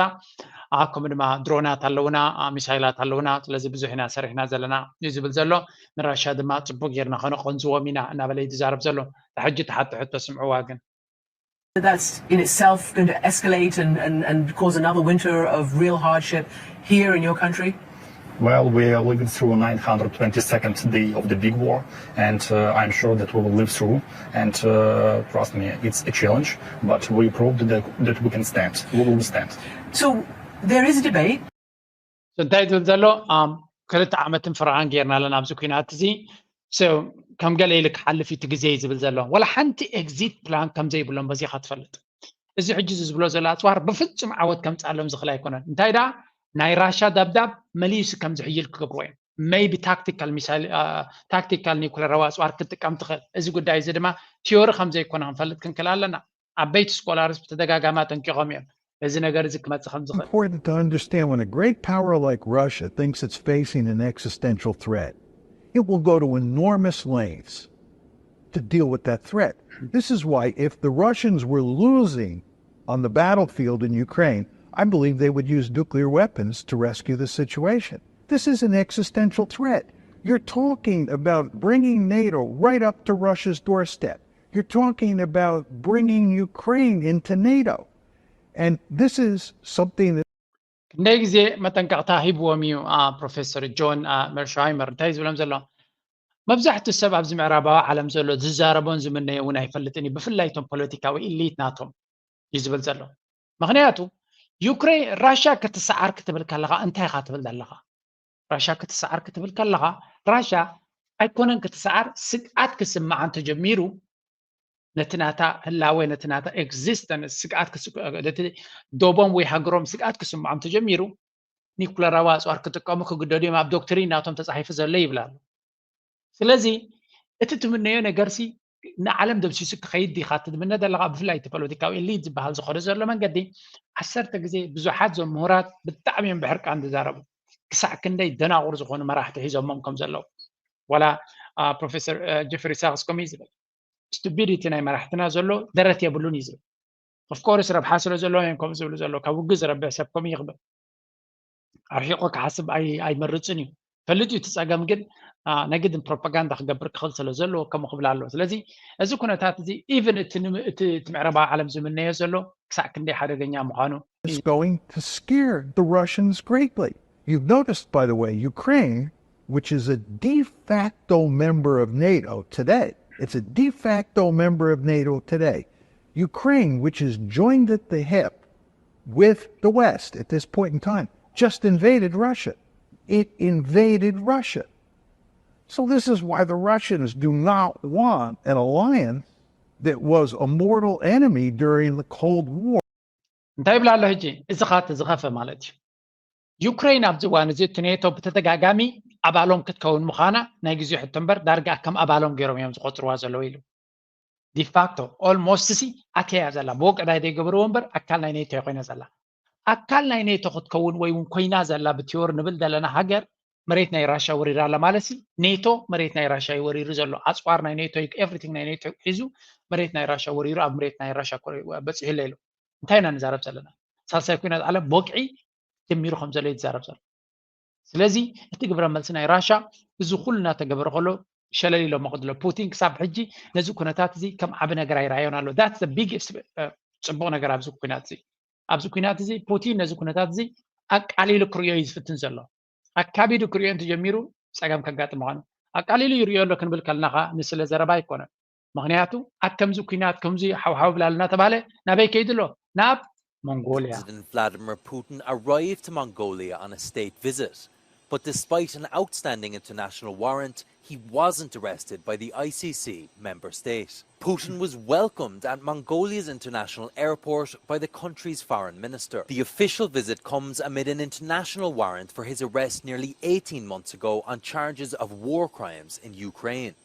ከምኡ ድማ ድሮናት ኣለውና፣ ሚሳይላት ኣለውና። ስለዚ ብዙሕ ኢና ሰሪሕና ዘለና እዩ ዝብል ዘሎ። ንራሻ ድማ ፅቡቅ ጌርና ከነቐንዝዎም ኢና እናበለ እዩ ዝዛረብ ዘሎ። ሕጂ ተሓቶ ሕቶ ስምዕዋ ግን That's in itself going to escalate and, and, and cause another winter of real hardship here in your country? Well, we are living through nine hundred twenty-second day of the big war, and uh, I'm sure that we will live through. And uh, trust me, it's a challenge, but we proved that, that we can stand. We will stand. So there is a debate. እንታይ ዝብል ዘሎ ክልተ ዓመትን ፍርቓን ጌርና ኣለና ኣብዚ ኩናት እዚ። ከም ገለ ኢሉ ክሓልፍ እቲ ግዜ እዩ ዝብል ዘሎ። ዋላ ሓንቲ ኤግዚት ፕላን ከም ዘይብሎም በዚኻ ትፈልጥ። እዚ ሕጂ እዚ ዝብሎ ዘሎ ኣፅዋር ብፍፁም ዓወት ከምፅኣሎም ዝኽእል ኣይኮነን። እንታይ ደኣ ናይ ራሻ ዳብዳብ መሊሱ ከም ዝሕይል ክገብርዎ እዮም። Maybe tactical missile, tactical nuclear ኣፅዋር ክትጥቀም ትኽእል። እዚ ጉዳይ እዚ ድማ ቲዮሪ ከም ዘይኮነ ክንፈልጥ ክንክእል ኣለና። ዓበይቲ scholars ብተደጋጋሚ ኣጠንቂቖም እዮም። እዚ ነገር እዚ ክመፅእ ከም ዝኽእል። Important to understand when a great power like Russia thinks it's facing an existential threat, it will go to enormous lengths to deal with that threat. This is why if the Russians were losing on the battlefield in Ukraine, I believe they would use nuclear weapons to rescue the situation. This is an existential threat. You're talking about bringing NATO right up to Russia's doorstep. You're talking about bringing Ukraine into NATO. And this is something that ክንደይ ግዜ መጠንቀቕታ ሂብዎም እዩ ፕሮፌሰር ጆን መርሽሃይመር። እንታይ ዝብሎም ዘሎ? መብዛሕትኡ ሰብ ኣብዚ ምዕራባዊ ዓለም ዘሎ ዝዛረቦን ዝምነዮ እውን ኣይፈልጥን እዩ፣ ብፍላይ እቶም ፖለቲካዊ ኢሊት ናቶም እዩ ዝብል ዘሎ። ምክንያቱ ዩክሬን ራሻ ክትሰዓር ክትብል ከለኻ እንታይ ኢኻ ትብል ዘለኻ? ራሻ ክትሰዓር ክትብል ከለኻ ራሻ ኣይኮነን ክትሰዓር፣ ስግኣት ክስምዓ እንተጀሚሩ ነቲ ናታ ህላወ ነቲ ናታ ኤግዚስተንስ ስግኣት ነቲ ዶቦም ወይ ሃገሮም ስግኣት ክስምዖም ተጀሚሩ ኒኩለራዊ ኣፅዋር ክጥቀሙ ክግደዱ እዮም ኣብ ዶክትሪን ናቶም ተፃሒፉ ዘሎ ይብል ኣሎ። ስለዚ እቲ ትምነዮ ነገርሲ ንዓለም ደምሲሱ ክኸይድ ዲኻ ትምነ ዘለኻ? ብፍላይ እቲ ፖለቲካዊ ኤሊት ዝበሃል ዝኸዶ ዘሎ መንገዲ ዓሰርተ ግዜ ብዙሓት ዞም ምሁራት ብጣዕሚ እዮም ብሕርቃን ዝዛረቡ። ክሳዕ ክንደይ ደናቑር ዝኾኑ መራሕቲ ሒዞሞም ከም ዘለዉ ዋላ ፕሮፌሰር ጀፍሪ ሳክስ ከምኡ እዩ ዝብል። ስቱፒዲቲ ናይ መራሕትና ዘሎ ደረት የብሉን እዩ ዝብል። ኦፍኮርስ ረብሓ ስለ ዘለዎ እዮም ከምኡ ዝብሉ ዘለዉ። ካብ ውግእ ዝረብሕ ሰብ ከምኡ ይኽብል። ኣርሒቑ ክሓስብ ኣይመርፅን እዩ። ፈሊጡ እቲ ፀገም ግን ናይ ግድን ፕሮፓጋንዳ ክገብር ክኽእል ስለ ዘለዎ ከምኡ ክብል ኣለዎ። ስለዚ እዚ ኩነታት እዚ ኢቨን እቲ ምዕረባዊ ዓለም ዝምነዮ ዘሎ ክሳዕ ክንደይ ሓደገኛ ምዃኑ is going to scare the Russians greatly. You've noticed, by the way, Ukraine, which is a de facto member of NATO today, it's a de facto member of NATO today. Ukraine, which is joined at the hip with the West at this point in time, just invaded Russia. It invaded Russia. So this is why the Russians do not want an alliance that was a mortal enemy during the Cold War. እንታይ ይብላ ኣሎ ሕጂ? እዚ ኻት ዝኸፈ ማለት እዩ። ዩክሬን ኣብዚ እዋን እዚ እቲ ኔቶ ብተደጋጋሚ ኣባሎም ክትከውን ምዃና ናይ ግዜ ሕቶ እምበር ዳርጋ ከም ኣባሎም ገይሮም እዮም ዝቆፅርዋ ዘለዉ ኢሉ። ዲፋክቶ ኦልሞስት ሲ ኣትያ እያ ዘላ። ብወግዒ ናይ ዘይገበርዎ እምበር ኣካል ናይ ኔቶ እያ ኮይና ዘላ። ኣካል ናይ ኔቶ ክትከውን ወይ እውን ኮይና ዘላ ብቲዮሪ ንብል ዘለና ሃገር መሬት ናይ ራሻ ወሪራ ኣላ ማለት ሲ ኔቶ መሬት ናይ ራሻ እዩ ወሪሩ ዘሎ። ኣፅዋር ናይ ኔቶ ኤቭሪቲንግ ናይ ኔቶ ሒዙ መሬት ናይ ራሻ ወሪሩ ኣብ መሬት ናይ ራሻ በፂሑ ኣሎ ኢሉ። እንታይ ኢና ንዛረብ ዘለና? ሳልሳይ ኩናት ዓለም ብወግዒ ጀሚሩ ከም ዘሎ እዩ ዝዛረብ ዘሎ። ስለዚ እቲ ግብረ መልሲ ናይ ራሻ እዚ ኩሉ እናተገበረ ከሎ ሸለል ኢሎሞ ከሎ ፑቲን ክሳብ ሕጂ ነዚ ኩነታት እዚ ከም ዓቢ ነገር ኣይረኣዮን ኣሎ። ዳትስ ቢግስት ፅቡቕ ነገር ኣብዚ ኩናት እዚ ኣብዚ ኩናት እዚ ፑቲን ነዚ ኩነታት እዚ ኣቃሊሉ ክርእዮ እዩ ዝፍትን ዘሎ። ኣካቢዱ ክርእዮ እንተጀሚሩ ፀገም ከጋጥም ምዃኑ ኣቃሊሉ ይርእዮ ኣሎ ክንብል ከለና ከዓ ንስለ ዘረባ ኣይኮነን። ምክንያቱ ኣብ ከምዚ ኩናት ከምዚ ሓውሓው ብላል እናተባለ ናበይ ከይዱ ኣሎ? ናብ ሞንጎልያ። President Vladimir Putin arrived to Mongolia on a state visit, but despite an outstanding international warrant, he wasn't arrested by the I C C member state. Putin was welcomed at Mongolia's international airport by the country's foreign minister. The official visit comes amid an international warrant for his arrest nearly eighteen months ago on charges of war crimes in Ukraine.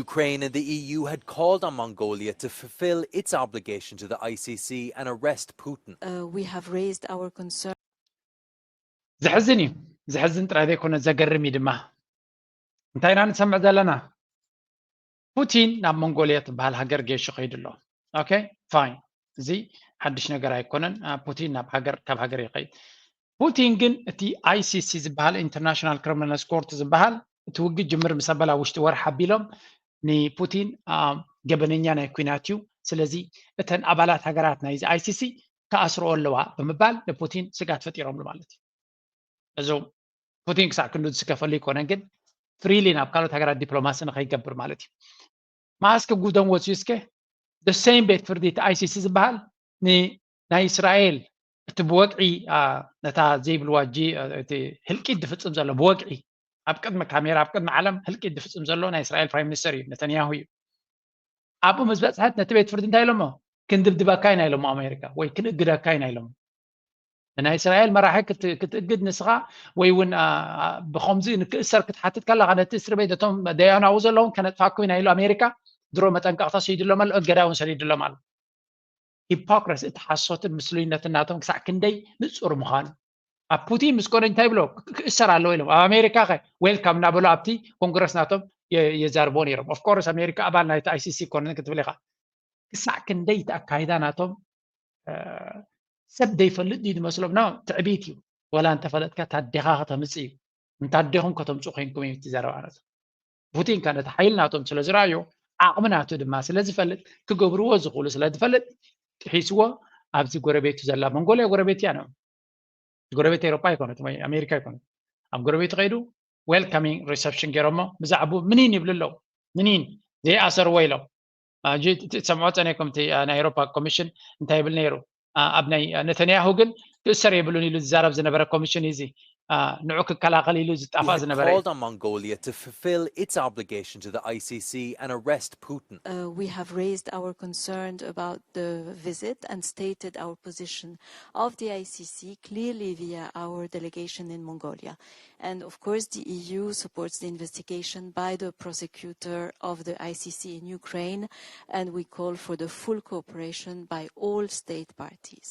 Ukraine and the E U had called on Mongolia to fulfill its obligation to the I C C and arrest Putin. Uh, we have raised our concern. ዘሕዝን እዩ። ዘሕዝን ጥራይ ዘይኮነ ዘገርም እዩ ድማ። እንታይ ኢና ንሰምዕ ዘለና? ፑቲን ናብ ሞንጎልያ ትበሃል ሃገር ጌሹ ከይዱ ኣሎ። ኦኬ ፋይን፣ እዚ ሓድሽ ነገር ኣይኮነን። አ፣ ፑቲን ናብ ሃገር ካብ ሃገር ይኸይድ። ፑቲን ግን እቲ ኣይሲሲ ዝበሃል ኢንተርናሽናል ክሪሚናልስ ኮርት ዝበሃል እቲ ውግእ ጅምር ምስ ኣበላ ውሽጢ ወርሒ ኣቢሎም ንፑቲን አ፣ ገበነኛ ናይ ኩናት እዩ። ስለዚ እተን ኣባላት ሃገራት ናይዚ ኣይሲሲ ክኣስርኦ ኣለዋ ብምባል ንፑቲን ስጋት ፈጢሮምሉ ማለት እዩ። እዞም ፑቲን ክሳዕ ክንዱ ዝስከፈሉ ይኮነን፣ ግን ፍሪሊ ናብ ካልኦት ሃገራት ዲፕሎማሲ ንኸይገብር ማለት እዩ። ማስክ ጉደም ወፅዩ እስከ ደሴም ቤት ፍርዲ እቲ ኣይሲሲ ዝበሃል ንናይ እስራኤል እቲ ብወግዒ አ፣ ነታ ዘይብልዋ ጂ አ፣ እቲ ህልቂት ዝፍፅም ዘሎ ብወግዒ ኣብ ቅድሚ ካሜራ ኣብ ቅድሚ ዓለም ህልቂት ዝፍፅም ዘሎ ናይ እስራኤል ፕራይም ሚኒስተር እዩ፣ ነተንያሁ እዩ። ኣብኡ ምስ በፅሐት ነቲ ቤት ፍርዲ እንታይ ኢሎሞ? ክንድብድበካ ኢና ኢሎሞ ኣሜሪካ፣ ወይ ክንእግደካ ኢና ኢሎሞ። ናይ እስራኤል መራሒ ክትእግድ ንስኻ፣ ወይ እውን ብከምዚ ንክእሰር ክትሓትት ከለኻ፣ ነቲ እስር ቤት እቶም ደያናዊ ዘለውን ከነጥፋኩም ኢና ኢሉ ኣሜሪካ ድሮ መጠንቀቕታ ሰይድሎም ኣሎ፣ እገዳ እውን ሰዲድሎም ኣሎ። ሂፖክረሲ፣ እቲ ሓሶትን ምስሉይነትን ናቶም ክሳዕ ክንደይ ንጹር ምዃኑ። ኣብ ፑቲን ምስ ኮነ እንታይ ብሎ? ክእሰር ኣለዎ ኢሎም። ኣብ ኣሜሪካ ከ ዌልካም እናበሉ ኣብቲ ኮንግረስ ናቶም የዛርቦ ነይሮም። ኦፍኮርስ ኣሜሪካ ኣባል ናይቲ ኣይሲሲ ኮነ ክትብል ኢኻ። ክሳዕ ክንደይ እቲ ኣካይዳ ናቶም ሰብ ዘይፈልጥ ድዩ ዝመስሎም? ና ትዕቢት እዩ። ወላ እንተፈለጥካ ታዴኻ ከተምጽእ እዩ። እንታዴኹም ከተምጽኡ ኮይንኩም እዩ እቲ ዘረባ ናቶም። ፑቲን ከ ነቲ ሓይሊ ናቶም ስለ ዝረኣዮ፣ ዓቕሚ ናቱ ድማ ስለ ዝፈልጥ፣ ክገብርዎ ዝኽእሉ ስለ ዝፈልጥ፣ ጥሒስዎ ኣብዚ ጎረቤቱ ዘላ መንጎልያ ጎረቤት እያ ነው። ጎረቤት ኤሮጳ ኣይኮነት ወይ ኣሜሪካ ኣይኮነት። ኣብ ጎረቤቱ ከይዱ ዌልካሚንግ ሪሰፕሽን ገይሮሞ ብዛዕቡ ምኒን ይብሉ ኣለዉ። ምኒን ዘይኣሰርዎ ኢሎም። ትሰምዖ ጸኒሕኩም እቲ ናይ ኤሮፓ ኮሚሽን እንታይ ይብል ነይሩ? ኣብ ናይ ነተንያሁ ግን ክእሰር የብሉን ኢሉ ዝዛረብ ዝነበረ ኮሚሽን እዚ ንዑ ክከላኸል ኢሉ ዝጣፋእ ዝነበረ እዩ። Called on Mongolia to fulfill its obligation to the I C C and arrest Putin. Uh, we have raised our concern about the visit and stated our position of the I C C clearly via our delegation in Mongolia. And of course, the E U supports the investigation by the prosecutor of the I C C in Ukraine, and we call for the full cooperation by all state parties.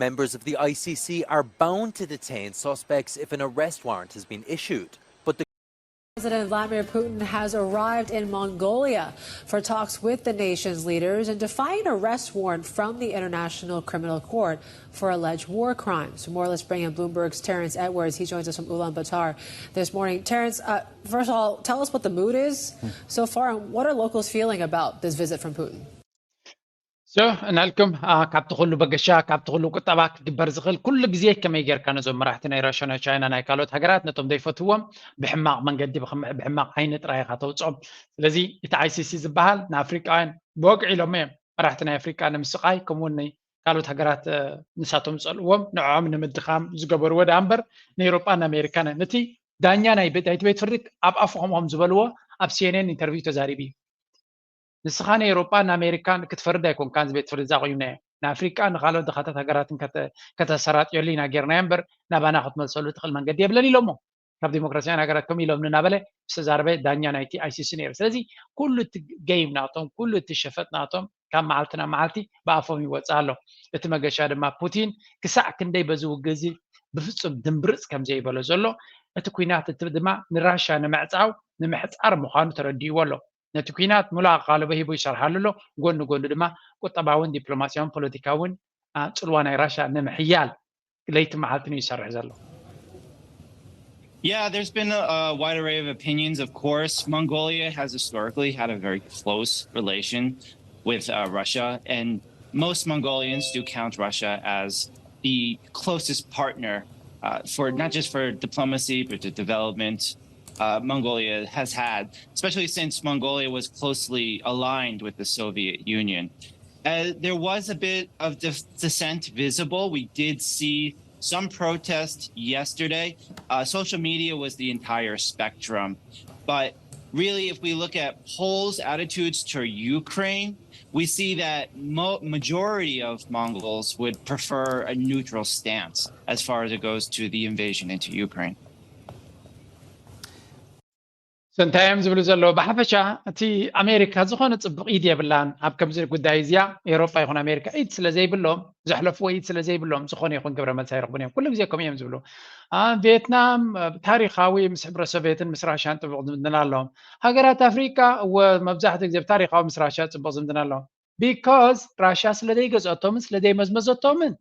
Members of the I C C are bound to detain suspects if an arrest warrant has been issued. But the President Vladimir Putin has arrived in Mongolia for talks with the nation's leaders and to find an arrest warrant from the International Criminal Court for alleged war crimes. More, let's bring in Bloomberg's Terrence Edwards. He joins us from Ulaanbaatar this morning. Terrence, uh, first of all, tell us what the mood is so far and what are locals feeling about this visit from Putin? So እናልኩም ካብቲ ኩሉ በገሻ ካብቲ ኩሉ ቁጠባ ክግበር ዝኽእል ኩሉ ግዜ ከመይ ጌርካ ነዞም መራሕቲ ናይ ራሽያ ናይ ቻይና ናይ ካልኦት ሃገራት ነቶም ዘይፈትዎም ብሕማቕ መንገዲ ብሕማቕ ዓይኒ ጥራይ ኢኻ ተውፅኦም። ስለዚ እቲ ኣይሲሲ ዝበሃል ንኣፍሪቃውያን ብወግዒ ኢሎሞ እዮም። መራሕቲ ናይ ኣፍሪቃ ንምስቓይ ከምኡውን ካልኦት ሃገራት ንሳቶም ዝፀልእዎም ንዕኦም ንምድኻም ዝገበርዎ ደኣ እምበር ንኤውሮጳን ንኣሜሪካን ነቲ ዳኛ ናይ ቤት ፍርዲ ኣብ ኣፉ ከምኦም ዝበልዎ ኣብ ሲኤንኤን ኢንተርቪው ተዛሪቡ እዩ። ንስኻ ንኤውሮጳን ንኣሜሪካን ክትፈርድ ኣይኮንካን እዚ ቤት ፍርዲ እዚ ኣቑምናዮ። ንኣፍሪቃ ንኻልኦት ድኻታት ሃገራትን ከተሰራጥየሉ ኢና ጌርናዮ እምበር ናባና ክትመልሰሉ ትኽእል መንገዲ የብለን ኢሎሞ። ካብ ዲሞክራሲያን ሃገራት ከምኡ ኢሎምኒ እናበለ ዝተዛረበ ዳኛ ናይቲ ኣይሲሲ ነይሩ። ስለዚ ኩሉ እቲ ገይም ናቶም ኩሉ እቲ ሸፈጥ ናቶም ካብ መዓልቲ ናብ መዓልቲ ብኣፎም ይወፅእ ኣሎ። እቲ መገሻ ድማ ፑቲን ክሳዕ ክንደይ በዚ ውግእ እዚ ብፍፁም ድምብርፅ ከም ዘይበሎ ዘሎ እቲ ኲናት እቲ ድማ ንራሽያ ንምዕፃው ንምሕፃር ምዃኑ ተረዲእዎ ኣሎ። ነቲ ኲናት ሙሉእ ኣቓልቦ ሂቡ ይሰርሓሉ ኣሎ። ጎኒ ጎኒ ድማ ቁጠባውን ዲፕሎማስያውን ፖለቲካውን ጽልዋ ናይ ራሽያ ንምሕያል ለይቲ መዓልትን እዩ ይሰርሕ ዘሎ። Yeah, there's been a, a wide array of opinions, of course. Mongolia has historically had a very close relation with uh, Russia, and most Mongolians do count Russia as the closest partner uh, for not just for diplomacy, but to development uh, Mongolia has had, especially since Mongolia was closely aligned with the Soviet Union. Uh, there was a bit of dis- dissent visible. We did see some protest yesterday. Uh, social media was the entire spectrum. But really, if we look at polls, attitudes to Ukraine, we see that mo- majority of Mongols would prefer a neutral stance as far as it goes to the invasion into Ukraine. So እንታይ እዮም ዝብሉ ዘለዉ? ብሓፈሻ እቲ ኣሜሪካ ዝኾነ ፅቡቕ ኢድ የብላን ኣብ ከምዚ ጉዳይ እዚኣ። ኤውሮጳ ይኹን ኣሜሪካ ኢድ ስለ ዘይብሎም፣ ዘሕለፍዎ ኢድ ስለ ዘይብሎም ዝኾነ ይኹን ግብረ መልሲ ኣይረኽቡን እዮም። ኩሉ ግዜ ከምኡ እዮም ዝብሉ። አ፣ ቪየትናም አ፣ ታሪኻዊ ምስ ሕብረ ሶቪየትን ምስ ራሽያን ጥቡቕ ዝምድና ኣለዎም። ሃገራት ኣፍሪቃ እወ መብዛሕትኡ ግዜ ብታሪኻዊ ምስ ራሽያ ፅቡቕ ዝምድና ኣለዎም። ቢኮዝ ራሽያ ስለ ዘይገዝኦቶምን ስለ ዘይመዝመዘቶምን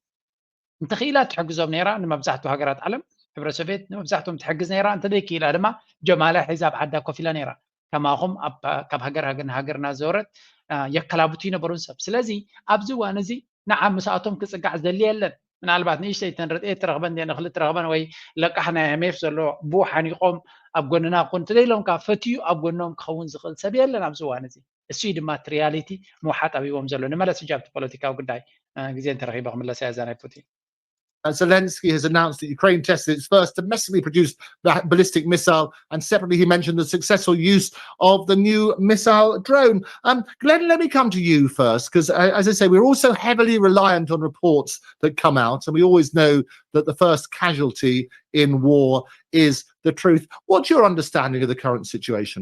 እንተኽኢላ ትሕግዞም ነይራ። ንመብዛሕትኡ ሃገራት ዓለም፣ ሕብረ ሶቪየት ንመብዛሕትኦም ትሕግዝ ነይራ። እንተዘይክኢላ ድማ ጀማላ ሒዛ ኣብ ዓዳ ኮፍ ኢላ ነይራ። ከማኹም ኣብ፣ ካብ ሃገር ሃገር ንሃገር እናዘወረት አ፣ የከላብቱ ይነበሩን ሰብ። ስለዚ ኣብዚ እዋን እዚ ንዓ ምስኣቶም ክፅጋዕ ዝደሊ የለን። ምናልባት ንእሽተይ ተን ርጥየ ትረኽበን እንደ ንኽሊ ትረኽበን ወይ ለቃሕ ናይ ኤምኤፍ ዘሎ ብኡ ሓኒቆም ኣብ ጎንና ኩን እንተዘይሎም ካብ ፈትዩ ኣብ ጎኖም ክኸውን ዝኽእል ሰብ የለን ኣብዚ እዋን እዚ። እሱ እዩ ድማ እቲ ሪያሊቲ ምውሓጥ ኣብዎም ዘሎ። ንመለስ ሕጂ ኣብቲ ፖለቲካዊ ጉዳይ አ፣ ግዜ እንተረኺበ ክምለስ እያ እዛ ናይ ፑቲን። Uh, Zelensky has announced that Ukraine tested its first domestically produced ba- ballistic missile, and separately he mentioned the successful use of the new missile drone. Um, Glenn, let me come to you first, because uh, as I say, we're also heavily reliant on reports that come out, and we always know that the first casualty in war is the truth. What's your understanding of the current situation?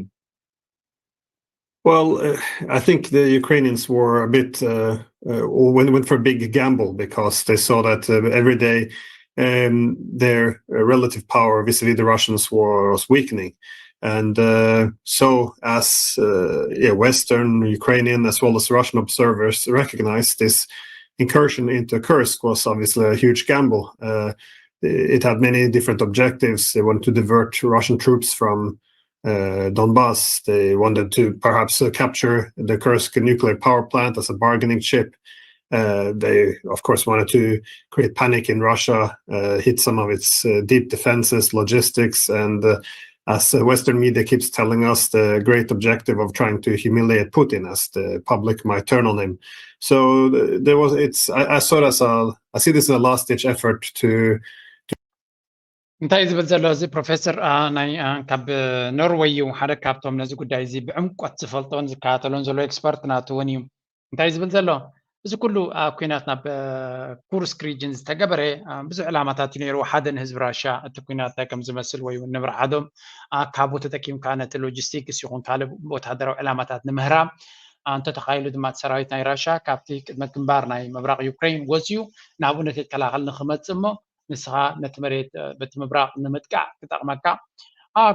Well, uh, I think the Ukrainians were a bit uh, uh, went went for a big gamble because they saw that uh, every day um, their uh, relative power vis-a-vis the Russians was weakening, and uh, so as uh, yeah, Western Ukrainian as well as Russian observers recognized, this incursion into Kursk was obviously a huge gamble. Uh, it had many different objectives. They wanted to divert Russian troops from uh, Donbass. They wanted to perhaps uh, capture the Kursk nuclear power plant as a bargaining chip. Uh, they, of course, wanted to create panic in Russia, uh, hit some of its uh, deep defenses, logistics, and uh, as uh, Western media keeps telling us, the great objective of trying to humiliate Putin, as the public might turn on him. So uh, there was. It's. I, I saw it as a. I see this as a last-ditch effort to እንታይ እዩ ዝብል ዘሎ እዚ ፕሮፌሰር? አ፣ ናይ አ፣ ካብ ኖርወይ እዩ። ሓደ ካብቶም ነዚ ጉዳይ እዚ ብዕምቆት ዝፈልጦን ዝከታተሎን ዘሎ ኤክስፐርት ናቱ እውን እዩ። እንታይ እዩ ዝብል ዘሎ? እዚ ኩሉ ኣብ ኩናት ናብ ኩርስክ ሪጅን ዝተገበረ ብዙሕ ዕላማታት እዩ ነይሩ። ሓደ ንህዝቢ ራሻ እቲ ኩናት እንታይ ከም ዝመስል ወይ እውን ንብርዓዶም ካቡ ተጠቂምካ ነቲ ሎጂስቲክስ ይኹን ካልእ ወታደራዊ ዕላማታት ንምህራም፣ እንተተኻኢሉ ድማ እቲ ሰራዊት ናይ ራሻ ካብቲ ቅድመ ግንባር ናይ ምብራቕ ዩክሬን ወፅዩ ናብኡ ነቲ ይከላኸል ንክመፅእ እሞ ንስኻ ነቲ መሬት በቲ ምብራቕ ንምጥቃዕ ክጠቕመካ፣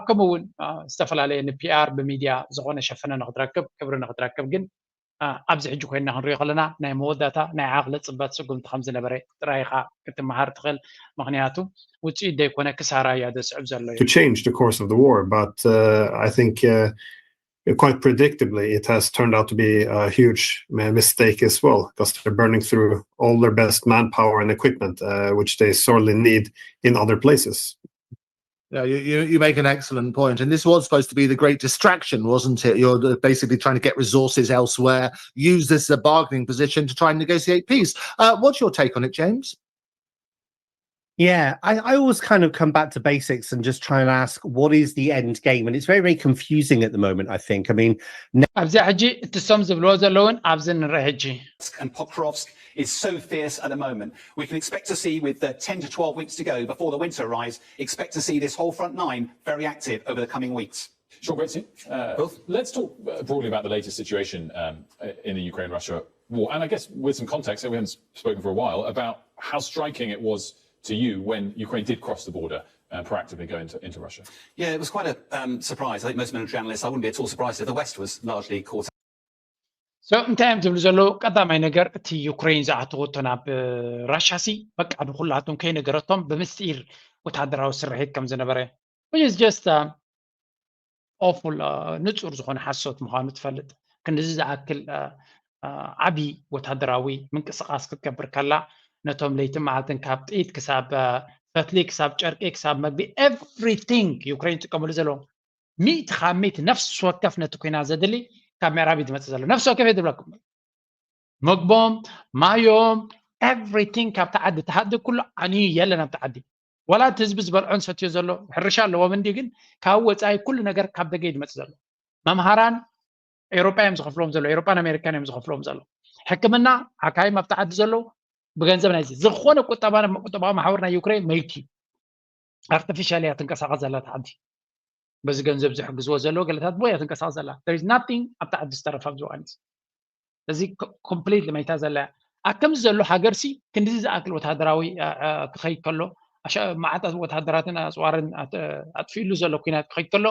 ከምኡ እውን ዝተፈላለየ ንፒኣር ብሚድያ ዝኾነ ሸፈነ ንክትረክብ ክብሪ ንክትረክብ ግን ኣብዚ ሕጂ ኮይና ክንሪኦ ከለና ናይ መወዳእታ ናይ ዓቕሊ ፅበት ስጉምቲ ከም ዝነበረ ጥራይ ኢኻ ክትመሃር ትኽእል። ምክንያቱ ውፅኢት ዘይኮነ ክሳራ እያ ዘስዕብ ዘሎ እዩ። to change the course of the war, but uh, I think uh, quite predictably it has turned out to be a huge uh, mistake as well, because they're burning through all their best manpower and equipment, uh, which they sorely need in other places. Yeah, you, you, you make an excellent point. And this was supposed to be the great distraction, wasn't it? You're basically trying to get resources elsewhere, use this as a bargaining position to try and negotiate peace. Uh, what's your take on it, James? Yeah, I, I always kind of come back to basics and just try and ask what is the end game, and it's very, very confusing at the moment. I think. I mean, ኣብዚ ሕጂ እቲ ሶም ዝብልዎ ዘለውን ኣብዚ ንርኢ ሕጂ and Pokrovsk is so fierce at the moment. We can expect to see, with uh, ten to twelve weeks to go before the winter arrives, expect to see this whole front line very active over the coming weeks. Sure, Gracie. Uh, let's talk uh, broadly about the latest situation um, in the Ukraine-Russia war, and I guess with some context, we haven't spoken for a while about how striking it was to you when Ukraine did cross the border and proactively go into, into Russia. Yeah, it was quite a um, surprise. I think most military analysts, I wouldn't be at all surprised if the West was largely caught So እንታይ እዮም ዝብሉ ዘለዉ? ቀዳማይ ነገር እቲ ዩክሬን ዝኣተወቶ ናብ ራሻ ሲ በቃ ንኩላቶም ከይነገረቶም ብምስጢር ወታደራዊ ስርሒት ከም ዝነበረ which is just awful ንጹር ዝኾነ ሓሶት ምዃኑ ትፈልጥ። ክንድዚ ዝኣክል ዓቢ ወታደራዊ ምንቅስቃስ ክትገብር ከላ ነቶም ለይትን መዓልትን ካብ ጥይት ክሳብ ፈትሊ ክሳብ ጨርቂ ክሳብ መግቢ everything ዩክሬን ዝጥቀመሉ ዘለዉ ሚእቲ ካብ ሚእቲ ነፍሲ ወከፍ ነቲ ኩናት ዘድሊ ካብ ምዕራብ እዩ ዝመፅእ ዘሎ። ነፍሲ ወከፍ እየ ዝብለኩም፣ ምግቦም፣ ማዮም፣ everything ካብቲ ዓዲ ተሃዲ ኩሉ ዓንዩ የለን ኣብቲ ዓዲ። ዋላ እቲ ህዝቢ ዝበልዖን ሰትዮ ዘሎ ሕርሻ ኣለዎም እንዲ ግን ካብ ወፃኢ ኩሉ ነገር ካብ ደገ እዩ ዝመፅእ ዘሎ። መምሃራን ኤውሮጳ እዮም ዝኸፍሎም ዘሎ፣ ኤውሮጳን ኣሜሪካን እዮም ዝኸፍሎም ዘሎ። ሕክምና ሓካይም ኣብቲ ዓዲ ዘለዉ ብገንዘብ ናይ ዝኾነ ቁጠባ ቁጠባዊ ማሕበር ናይ ዩክሬን መይቲ እዩ። ኣርቲፊሻል እያ ትንቀሳቐስ ዘላ እቲ ዓዲ። በዚ ገንዘብ ዝሕግዝዎ ዘለዉ ገለታት ብኡ እያ ትንቀሳቐስ ዘላ። There is nothing ኣብቲ ዓዲ ዝተረፈ ኣብዚ እዋን እዚ። እዚ ኮምፕሊትሊ መይታ ዘላ እያ። ኣብ ከምዚ ዘሎ ሃገር ሲ ክንድዚ ዝኣክል ወታደራዊ ክኸይድ ከሎ መዓት ወታደራትን ኣፅዋርን ኣጥፊእሉ ዘሎ ኩናት ክኸይድ ከሎ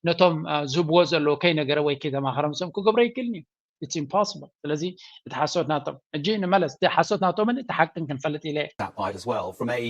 ነቶም ዝህብዎ ዘለዉ ከይነገረ ወይ ከይተማኸረ ምስኦም ክገብሮ ይክእልን እዩ። It's impossible። ስለዚ እቲ ሓሶት ናቶም ሕጂ ንመለስ እቲ ሓሶት ናቶምን እቲ ሓቅን ክንፈልጥ ኢለ እየ። That bite as well. From a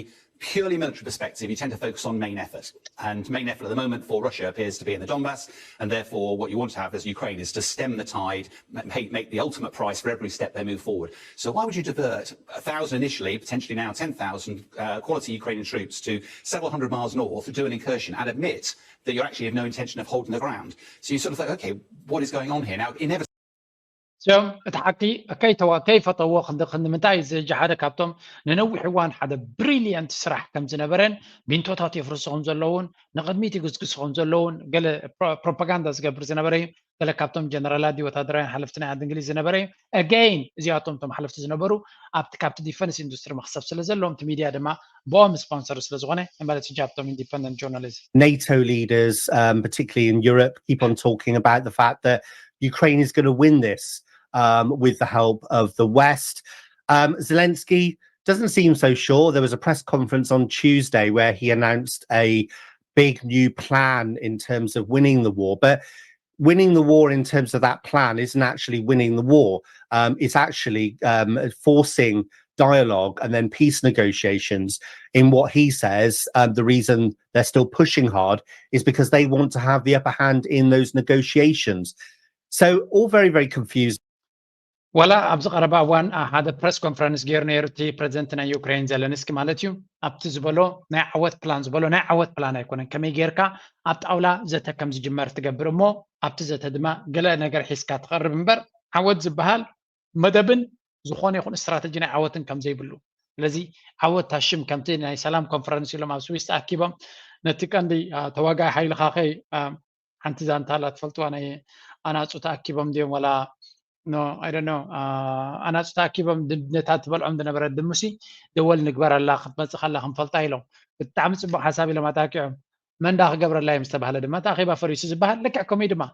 purely military perspective, you tend to focus on main effort. And main effort at the moment for Russia appears to be in the Donbass. And therefore, what you want to have as Ukraine is to stem the tide, make, make the ultimate price for every step they move forward. So why would you divert a thousand initially, potentially now ten thousand uh, quality Ukrainian troops to several hundred miles north, do an incursion and admit that you actually have no intention of holding the ground? So you sort of think, okay, what is going on here? Now, inevitably, ጆም፣ እቲ ሓቂ ከይተዋ-፣ ከይፈተዎ ክንዲ-፣ ክንዲ ምንታይ እዚ ሕጂ ሓደ ካብቶም ንነዊሕ እዋን ሓደ ብሪልየንት ስራሕ ከም ዝነበረን ቢንቶታት የፍርሱ ከም ዘለውን ንቕድሚት ይግስግሱ ከም ዘለውን ገለ ፕሮ-፣ ፕሮፓጋንዳ ዝገብር ዝነበረ እዩ። ገለ ካብቶም ጀነራላት ድዩ ወታደራውያን ሓለፍቲ ናይ ዓዲ እንግሊዝ ዝነበረ እዩ። ኣገይን እዚኣቶም እቶም ሓለፍቲ ዝነበሩ ኣብቲ ካብቲ ዲፈንስ ኢንዱስትሪ መኽሰብ ስለ ዘለዎም እቲ ሚድያ ድማ ብኦም ስፖንሰር ስለ ዝኾነ ማለት ሕጂ ኣብቶም ኢንዲፐንደንት ጆርናሊስት NATO leaders, um, particularly in Europe, keep on talking about the fact that Ukraine is going to win this, um, with the help of the West. Um, Zelensky doesn't seem so sure. There was a press conference on Tuesday where he announced a big new plan in terms of winning the war, but winning the war in terms of that plan isn't actually winning the war. Um, it's actually, um, forcing dialogue and then peace negotiations. In what he says, um, the reason they're still pushing hard is because they want to have the upper hand in those negotiations. So, all very, very confused. ወላ ኣብዚ ቀረባ እዋን፣ አ፣ ሓደ ፕረስ ኮንፈረንስ ገይሩ ነይሩ፣ እቲ ፕረዚደንት ናይ ዩክሬን ዘለንስኪ ማለት እዩ። ኣብቲ ዝበሎ ናይ ዓወት ፕላን ዝበሎ ናይ ዓወት ፕላን ኣይኮነን፣ ከመይ ጌርካ ኣብ ጣውላ ዘተ ከም ዝጅመር ትገብር እሞ ኣብቲ ዘተ ድማ ገለ ነገር ሒዝካ ትቐርብ እምበር፣ ዓወት ዝበሃል መደብን ዝኾነ ይኹን ስትራተጂ ናይ ዓወትን ከም ዘይብሉ። ስለዚ ዓወት ታሽም ከምቲ ናይ ሰላም ኮንፈረንስ ኢሎም ኣብ ስዊስ ተኣኪቦም ነቲ ቀንዲ፣ አ፣ ተዋጋኢ ሓይልኻ ከይ፣ አ፣ ሓንቲ ዛንታ ኣላ ትፈልጥዋ፣ ናይ ኣናጹ ተኣኪቦም ድዮም ዋላ ኖ፣ I don't know፣ አ፣ ኣናጹ ተኣኪቦም ድ-፣ ነታ ትበልዖም ዝነበረት ድሙሲ ደወል ንግበር ኣላ ክትመጽእ ከላ ክንፈልጣ ኢሎም። ብጣዕሚ ጽቡቕ ሓሳብ ኢሎም ኣጣቂዖም። መን ዳ ክገብረላ እዮም ዝተባህለ ድማ እቲ ኣኼባ ፈሪሱ ዝበሃል ልክዕ ከምኡ እዩ ድማ።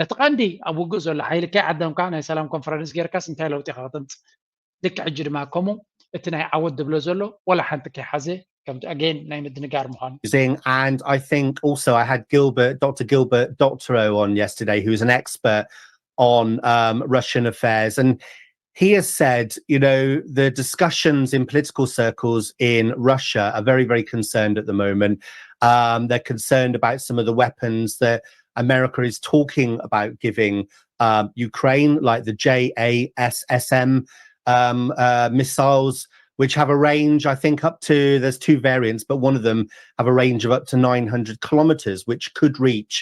ነቲ ቀንዲ ኣብ ውግእ ዘሎ ሓይሊ ከይዓደምካ ናይ ሰላም ኮንፈረንስ ጌርካስ እንታይ ለውጢ ኢኻ ከተምጽእ? ልክዕ ሕጂ ድማ ከምኡ እቲ ናይ ዓወት ድብሎ ዘሎ ወላ ሓንቲ ከይሓዘ ከምቲ ኣገይን ናይ ምድንጋር ምዃኑ። And I think also I had Gilbert, Doctor Gilbert Doctorow on yesterday, who is an expert on, um, Russian affairs. And he has said, you know, the discussions in political circles in Russia are very, very concerned at the moment. Um, they're concerned about some of the weapons that America is talking about giving, um, Ukraine, like the JASSM, um, uh, missiles, which have a range, I think, up to, there's two variants, but one of them have a range of up to nine hundred kilometers, which could reach,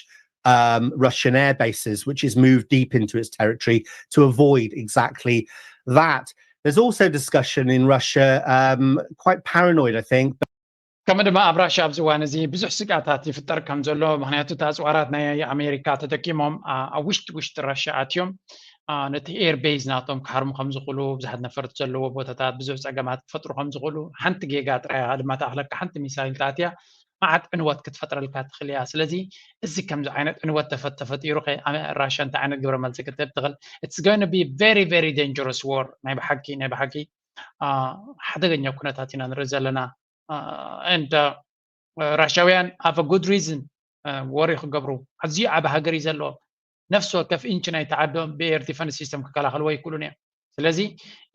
um, Russian air bases, which is moved deep into its territory to avoid exactly that. There's also discussion in Russia, um, quite paranoid, I think. ከምኡ ድማ ኣብ ራሽያ ኣብዚ እዋን እዚ ብዙሕ ስግኣታት ይፍጠር ከም ዘሎ፣ ምክንያቱ እቲ ኣፅዋራት ናይ ኣሜሪካ ተጠቂሞም፣ አ፣ ኣብ ውሽጢ ውሽጢ ራሽያ ኣትዮም፣ አ፣ ነቲ ኤር ቤዝ ናቶም ክሃርሙ ከም ዝኽእሉ፣ ብዙሓት ነፈርቲ ዘለዎ ቦታታት ብዙሕ ፀገማት ክፈጥሩ ከም ዝኽእሉ፣ ሓንቲ ጌጋ ጥራይ እያ ድማ ትኣኽለካ፣ ሓንቲ ሚሳይል ተኣትያ መዓት ዕንወት ክትፈጥረልካ ትኽእል እያ። ስለዚ እዚ ከምዚ ዓይነት ዕንወት ተፈ-፣ ተፈጢሩ ከ ኣመ-፣ ራሽያ እንታይ ዓይነት ግብረ መልሲ ክትህብ ትኽእል? It's going to be very, very dangerous war። ናይ ብሓቂ፣ ናይ ብሓቂ፣ አ፣ ሓደገኛ ኩነታት ኢና ንርኢ ዘለና። አ፣ and፣ አ፣ ራሽያውያን have a good reason፣ አ፣ ወሪ ክገብሩ። ኣዝዩ ዓቢ ሃገር እዩ ዘለዎም። ነፍሲ ወከፍ ኢንች ናይ ተዓዶም ብኤር ዲፈንስ ሲስተም ክከላኸልዎ ኣይክእሉን እዮም። ስለዚ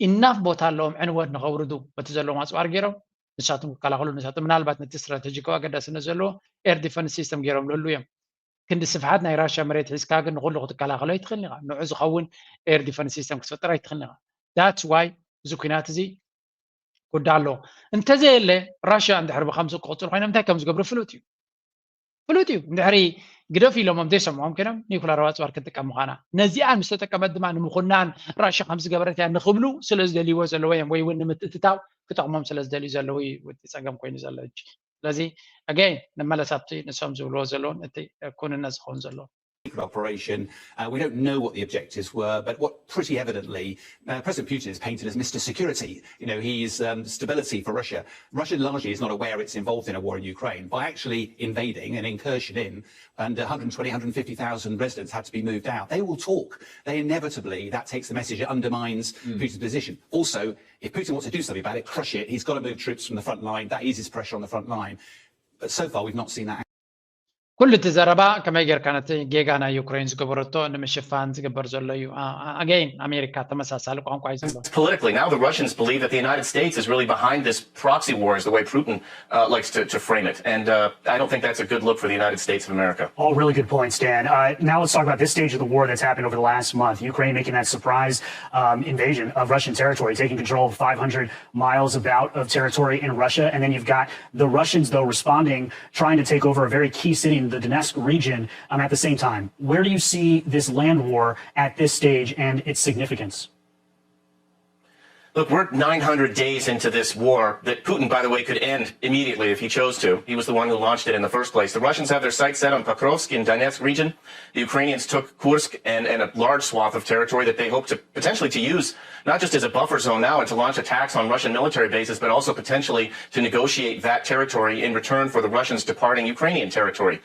ኢናፍ ቦታ ኣለዎም ዕንወት ንኸውርዱ፣ በቲ ዘለዎም ኣፅዋር ገይሮም ንሳቶም ክከላኸሉ፣ ንሳቶም ምናልባት ነቲ ስትራቴጂካዊ ኣገዳስነት ዘለዎ ኤር ዲፈንስ ሲስተም ገይሮም ልህሉ እዮም። ክንዲ ስፍሓት ናይ ራሽያ መሬት ሒዝካ ግን ንኹሉ ክትከላኸሎ ኣይትኽእልን ኢኻ። ንዑ ዝኸውን ኤር ዲፈንስ ሲስተም ክትፈጥር ኣይትኽእልን ኢኻ። That's why እዚ ኩናት እዚ ጉዳ ኣለዎ። እንተዘየለ ራሽያ እንድሕር ብከምዚ ክቕፅሉ ኮይኖም እንታይ ከም ዝገብሩ ፍሉጥ እዩ። ፍሉጥ እዩ። እንድሕሪ ግደፍ ኢሎሞም ዘይሰምዖም ኮይኖም ኒኩላራዊ ኣፅዋር ክንጥቀም ምዃና፣ ነዚኣን ምስ ተጠቀመት ድማ ንምኹናን ራሽያ ከም ዝገበረት እያ ንክብሉ ስለ ዝደልይዎ ዘለዉ እዮም፣ ወይ እውን ንምትእትታው ክጠቕሞም ስለ ዝደልዩ ዘለዉ እዩ እቲ ፀገም ኮይኑ ዘሎ ሕጂ። ስለዚ ኣገይን ንመለስ ኣብቲ ንሶም ዝብልዎ ዘለውን እቲ ኩንነት ዝኸውን ዘሎ። Secret operation. Uh, we don't know what the objectives were, but what pretty evidently uh, President Putin is painted as Mister Security. You know, he's um, stability for Russia. Russia largely is not aware it's involved in a war in Ukraine by actually invading and incursion in, and one hundred twenty, one hundred fifty thousand residents had to be moved out. They will talk. They inevitably, that takes the message. It undermines Putin's position. Also, if Putin wants to do something about it, crush it, he's got to move troops from the front line. That eases pressure on the front line. But so far, we've not seen that. ኩሉ እቲ ዘረባ ከመይ ጌርካ ነቲ ጌጋ ናይ ዩክሬን ዝገበረቶ ንምሽፋን ዝግበር ዘሎ እዩ። ኣገይን ኣሜሪካ ተመሳሳሊ ቋንቋ እዩ ዘሎ። Politically, now the Russians believe that the United States is really behind this proxy war, is the way Putin uh, likes to, to frame it. And uh, I don't think that's a good look for the United States of America. All really good points, Dan. Uh, now let's talk about this stage of the war that's happened over the last month. Ukraine making that surprise um, invasion of Russian territory, taking control of five hundred miles about of territory in Russia. And then you've got the Russians, though, responding, trying to take over a very key city the Donetsk region um, at the same time. Where do you see this land war at this stage and its significance? Look, we're nine hundred days into this war that Putin, by the way, could end immediately if he chose to. He was the one who launched it in the first place. The Russians have their sights set on Pokrovsk in Donetsk region. The Ukrainians took Kursk and, and a large swath of territory that they hope to potentially to use not just as a buffer zone now and to launch attacks on Russian military bases, but also potentially to negotiate that territory in return for the Russians departing Ukrainian territory.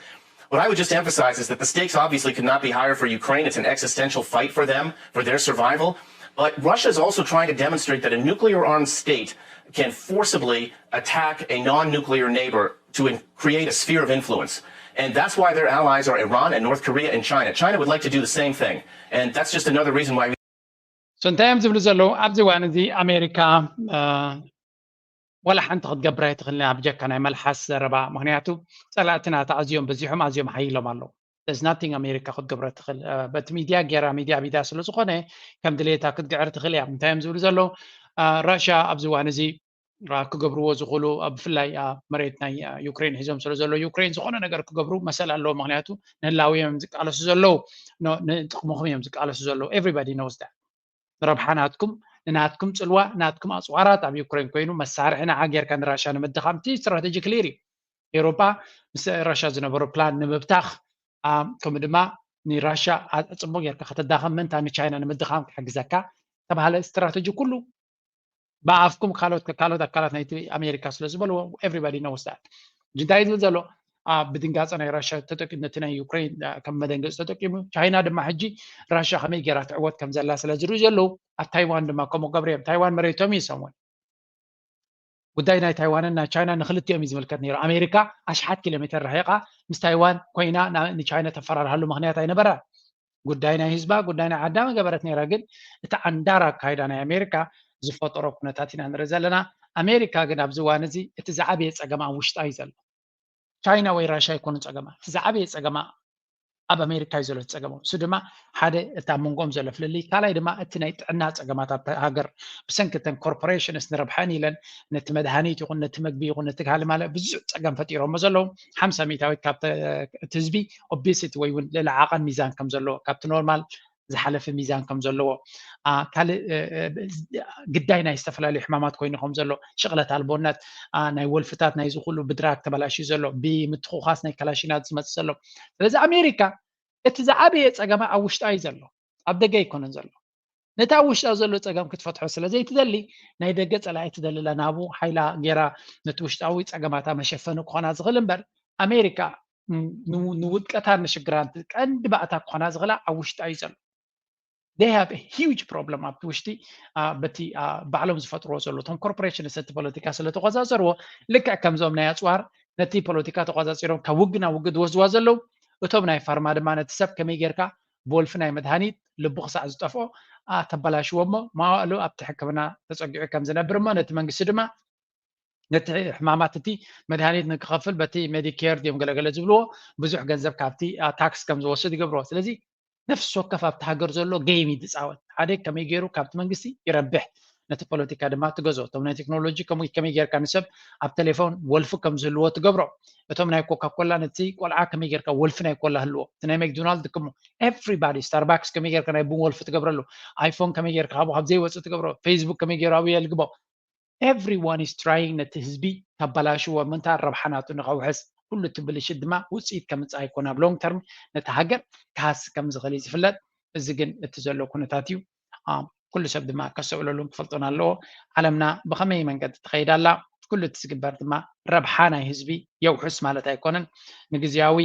What I would just emphasize is that the stakes obviously could not be higher for Ukraine. It's an existential fight for them, for their survival. But Russia is also trying to demonstrate that a nuclear armed state can forcibly attack a non nuclear neighbor to create a sphere of influence. And that's why their allies are Iran and North Korea and China. China would like to do the same thing. And that's just another reason why we so እንታይ እዮም ዝብሉ ዘለዉ ኣብዚ እዋን እዚ ኣሜሪካ ዋላ ሓንቲ ክትገብር ኣይትኽእል እያ ብጀካ ናይ መልሓስ ዘረባ። ምክንያቱ ጸላእትና ኣዝዮም በዚሖም ኣዝዮም ሓይሎም ኣለዉ። There's nothing ኣሜሪካ ክትገብሮ ትኽእል። በቲ ሚድያ ጌራ ሚድያ ሚድያ ስለ ዝኾነ ከም ድሌታ ክትግዕር ትኽእል እያ። እንታይ እዮም ዝብሉ ዘለዉ? ራሽያ ኣብዚ እዋን እዚ ክገብርዎ ዝኽእሉ ብፍላይ መሬት ናይ ዩክሬን ሒዞም ስለ ዘለዉ ዩክሬን ዝኾነ ነገር ክገብሩ መሰል ኣለዎ። ምክንያቱ ንህላዊ እዮም ዝቃለሱ ዘለዉ፣ ንጥቕምኹም እዮም ዝቃለሱ ዘለዉ። Everybody knows that። ንረብሓ ናትኩም ንናትኩም ጽልዋ ናትኩም ኣጽዋራት ኣብ ዩክሬን ኮይኑ መሳርሒ ንዓ ጌርካ ንራሻ ንምድኻም እቲ ስትራቴጂ ክሊር እዩ። ኤውሮጳ ምስ ራሻ ዝነበሮ ፕላን ንምብታኽ ከምኡ ድማ ንራሻ ጽቡቅ ጌርካ ከተዳኸም ምእንታ ንቻይና ንምድኻም ክሕግዘካ ተባሃለ ስትራቴጂ ኩሉ ብኣፍኩም ካልኦት ካልኦት ኣካላት ናይቲ ኣሜሪካ ስለ ዝበልዎ everybody knows that። እንታይ ዝብል ዘሎ ኣብ ብድንጋፀ ናይ ራሻ ተጠቂሙ ነቲ ናይ ዩክሬን ከም መደንገፂ ተጠቂሙ ቻይና ድማ ሕጂ ራሻ ከመይ ገይራ ትዕወት ከም ዘላ ስለ ዝርኡ ዘለዉ ኣብ ታይዋን ድማ ከምኡ ገብርዮም ታይዋን መሬቶም እዩ ሰሙን ጉዳይ ናይ ታይዋንን ናይ ቻይና ንክልቲኦም እዩ ዝምልከት ነይሩ ኣሜሪካ ኣሽሓት ኪሎ ሜተር ርሒቃ ምስ ታይዋን ኮይና ንቻይና ተፈራርሃሉ ምክንያት ኣይነበረ ጉዳይ ናይ ህዝባ ጉዳይ ናይ ዓዳ መገበረት ነይራ ግን እቲ ዓንዳር ኣካይዳ ናይ ኣሜሪካ ዝፈጠሮ ኩነታት ኢና ንርኢ ዘለና ኣሜሪካ ግን ኣብዚ እዋን እዚ እቲ ዝዓበየ ፀገማ ኣብ ውሽጣ እዩ ዘሎ ቻይና ወይ ራሻ ይኮኑ ፀገማ እቲ ዝዓበየ ፀገማ ኣብ ኣሜሪካ እዩ ዘሎ ፀገሞም እሱ ድማ ሓደ እቲ ኣብ መንጎኦም ዘሎ ፍልልይ ካልኣይ ድማ እቲ ናይ ጥዕና ፀገማት ኣብ ሃገር ብሰንኪ ተን ኮርፖሬሽንስ ንረብሐን ኢለን ነቲ መድሃኒት ይኹን ነቲ መግቢ ይኹን ነቲ ካልእ ማለት ብዙሕ ፀገም ፈጢሮሞ ዘለዉ ሓምሳ ሚታዊት ካብ እቲ ህዝቢ ኦቤሲቲ ወይ እውን ልዕሊ ዓቐን ሚዛን ከም ዘለዎ ካብቲ ኖርማል ዝሓለፈ ሚዛን ከም ዘለዎ ካልእ ግዳይ ናይ ዝተፈላለዩ ሕማማት ኮይኑ ከም ዘሎ ሽቕለት ኣልቦነት ናይ ወልፍታት ናይ ዝኩሉ ብድራግ ተበላሽዩ ዘሎ ብምትኩኻስ ናይ ከላሽናት ዝመፅእ ዘሎ ስለዚ ኣሜሪካ እቲ ዝዓበየ ፀገማ ኣብ ውሽጣ እዩ ዘሎ ኣብ ደገ ኣይኮነን ዘሎ ነቲ ኣብ ውሽጣ ዘሎ ፀገም ክትፈትሖ ስለ ዘይትደሊ ናይ ደገ ፀላኢ ትደልላ ናብኡ ሓይላ ጌራ ነቲ ውሽጣዊ ፀገማታ መሸፈኒ ክኾና ዝኽእል እምበር ኣሜሪካ ንውድቀታን ንሽግራን ቀንዲ ባእታ ክኾና ዝኽእላ ኣብ ውሽጣ እዩ ዘሎ they have a huge problem ኣብቲ ውሽጢ በቲ ባዕሎም ዝፈጥርዎ ዘሎ እቶም ኮርፖሬሽን ሰቲ ፖለቲካ ስለ ተቆፃፀርዎ ልክዕ ከምዞም ናይ ኣፅዋር ነቲ ፖለቲካ ተቆፃፂሮም ካብ ውግ ናብ ውግ ዝወስድዋ ዘለዉ እቶም ናይ ፋርማ ድማ ነቲ ሰብ ከመይ ጌርካ ብወልፊ ናይ መድሃኒት ልቡ ክሳዕ ዝጠፍኦ ተበላሽዎ እሞ መዋእሉ ኣብቲ ሕክምና ተፀጊዑ ከም ዝነብር እሞ ነቲ መንግስቲ ድማ ነቲ ሕማማት እቲ መድሃኒት ንክኸፍል በቲ ሜዲኬር ድዮም ገለገለ ዝብልዎ ብዙሕ ገንዘብ ካብቲ ታክስ ከም ዝወስድ ይገብርዎ ስለዚ ነፍሲ ወከፍ ኣብቲ ሃገር ዘሎ ገይም እዩ ዝፃወት ሓደ ከመይ ገይሩ ካብቲ መንግስቲ ይረብሕ ነቲ ፖለቲካ ድማ ትገዝኦ እቶም ናይ ቴክኖሎጂ ከመይ ከመይ ጌርካ ንሰብ ኣብ ቴሌፎን ወልፊ ከም ዝህልዎ ትገብሮ እቶም ናይ ኮካኮላ ነቲ ቆልዓ ከመይ ጌርካ ወልፊ ናይ ኮላ ህልዎ እቲ ናይ ማክዶናልድ ክሞ everybody ስታርባክስ ከመይ ጌርካ ናይ ቡን ወልፊ ትገብረሉ ኣይፎን ከመይ ጌርካ ካብኡ ካብ ዘይወፅእ ትገብሮ ፌስቡክ ከመይ ገይሩ ኣብኡ የልግቦ everyone is trying ነቲ ህዝቢ ተበላሽዎ ምንታ ረብሓ ናቱ ንኸውሕስ ኩሉ እቲ ብልሽት ድማ ውፅኢት ከምፅእ ኣይኮን ኣብ long term ነቲ ሃገር ክሃሲ ከም ዝኽእል እዩ ዝፍለጥ እዚ ግን እቲ ዘሎ ኩነታት እዩ ኩሉ ሰብ ድማ ከስተውዕለሉን ክፈልጦን ኣለዎ ዓለምና ብኸመይ መንገዲ ትኸይድ ኣላ ኩሉ እቲ ዝግበር ድማ ረብሓ ናይ ህዝቢ የውሕስ ማለት ኣይኮነን ንግዝያዊ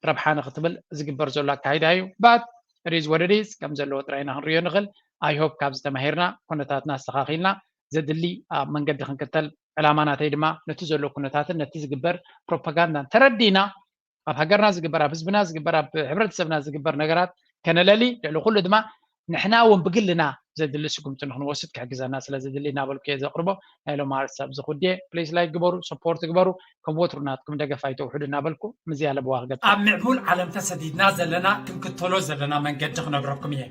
ረብሓ ንክትብል ዝግበር ዘሎ ኣካይዳ እዩ but it is what it is ከም ዘለዎ ጥራይ ኢና ክንሪኦ ንኽእል I hope ካብዚ ተማሂርና ኩነታትና ኣስተኻኺልና ዘድሊ ኣብ መንገዲ ክንክተል ዕላማ ናተይ ድማ ነቲ ዘሎ ኩነታትን ነቲ ዝግበር ፕሮፓጋንዳን ተረዲና ኣብ ሃገርና ዝግበር ኣብ ህዝብና ዝግበር ኣብ ሕብረተሰብና ዝግበር ነገራት ከነለሊ ልዕሊ ኩሉ ድማ ንሕና እውን ብግልና ዘድሊ ስጉምቲ ንክንወስድ ክሕግዘና ስለ ዘድሊ እናበልኩ እየ ዘቕርቦ ናይ ሎም ኣርስ ኣብዚ ኩድየ ፕሊስ ላይክ ግበሩ ሰፖርት ግበሩ ከም ወትሩ ናትኩም ደገፍ ኣይተውሕዱ እናበልኩ ምዝያ ለበዋ ክገብ ኣብ ምዕቡል ዓለም ተሰዲድና ዘለና ክንክተሎ ዘለና መንገዲ ክነግረኩም እየ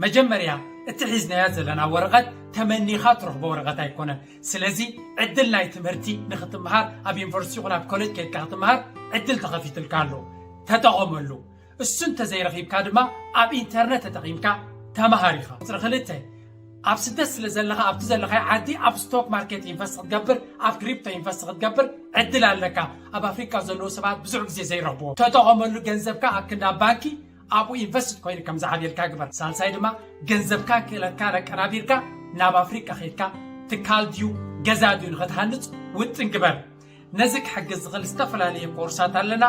መጀመርያ እቲ ሒዝናያ ዘለና ወረቐት ተመኒኻ ትረኽቦ ወረቐት ኣይኮነን ስለዚ ዕድል ናይ ትምህርቲ ንክትምሃር ኣብ ዩኒቨርሲቲ ይኹን ኣብ ኮሌጅ ከይድካ ክትምሃር ዕድል ተኸፊትልካ ኣሎ ተጠቐመሉ። እሱ እንተዘይረኺብካ ድማ ኣብ ኢንተርነት ተጠቒምካ ተመሃር ኢኻ። ቁፅሪ ክልተ፣ ኣብ ስደት ስለ ዘለኻ ኣብቲ ዘለኻዮ ዓዲ ኣብ ስቶክ ማርኬት ኢንቨስት ክትገብር፣ ኣብ ክሪፕቶ ኢንቨስት ክትገብር ዕድል ኣለካ። ኣብ ኣፍሪካ ዘለዉ ሰባት ብዙሕ ግዜ ዘይረኽብዎ። ተጠቐመሉ። ገንዘብካ ኣብ ክንዲ ኣብ ባንኪ ኣብኡ ኢንቨስት ኮይኑ ከም ዝዓብየልካ ግበር። ሳልሳይ ድማ ገንዘብካን ክእለትካን ኣቀናቢርካ ናብ ኣፍሪቃ ከይድካ ትካል ድዩ ገዛ ድዩ ንኸትሃንፅ ውጥን ግበር። ነዚ ክሕግዝ ዝኽእል ዝተፈላለየ ኮርሳት ኣለና።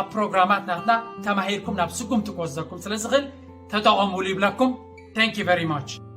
ኣብ ፕሮግራማት ናትና ተማሂርኩም ናብ ስጉምቲ ክወስደኩም ስለ ዝኽእል ተጠቐሙሉ ይብለኩም። Thank you very much።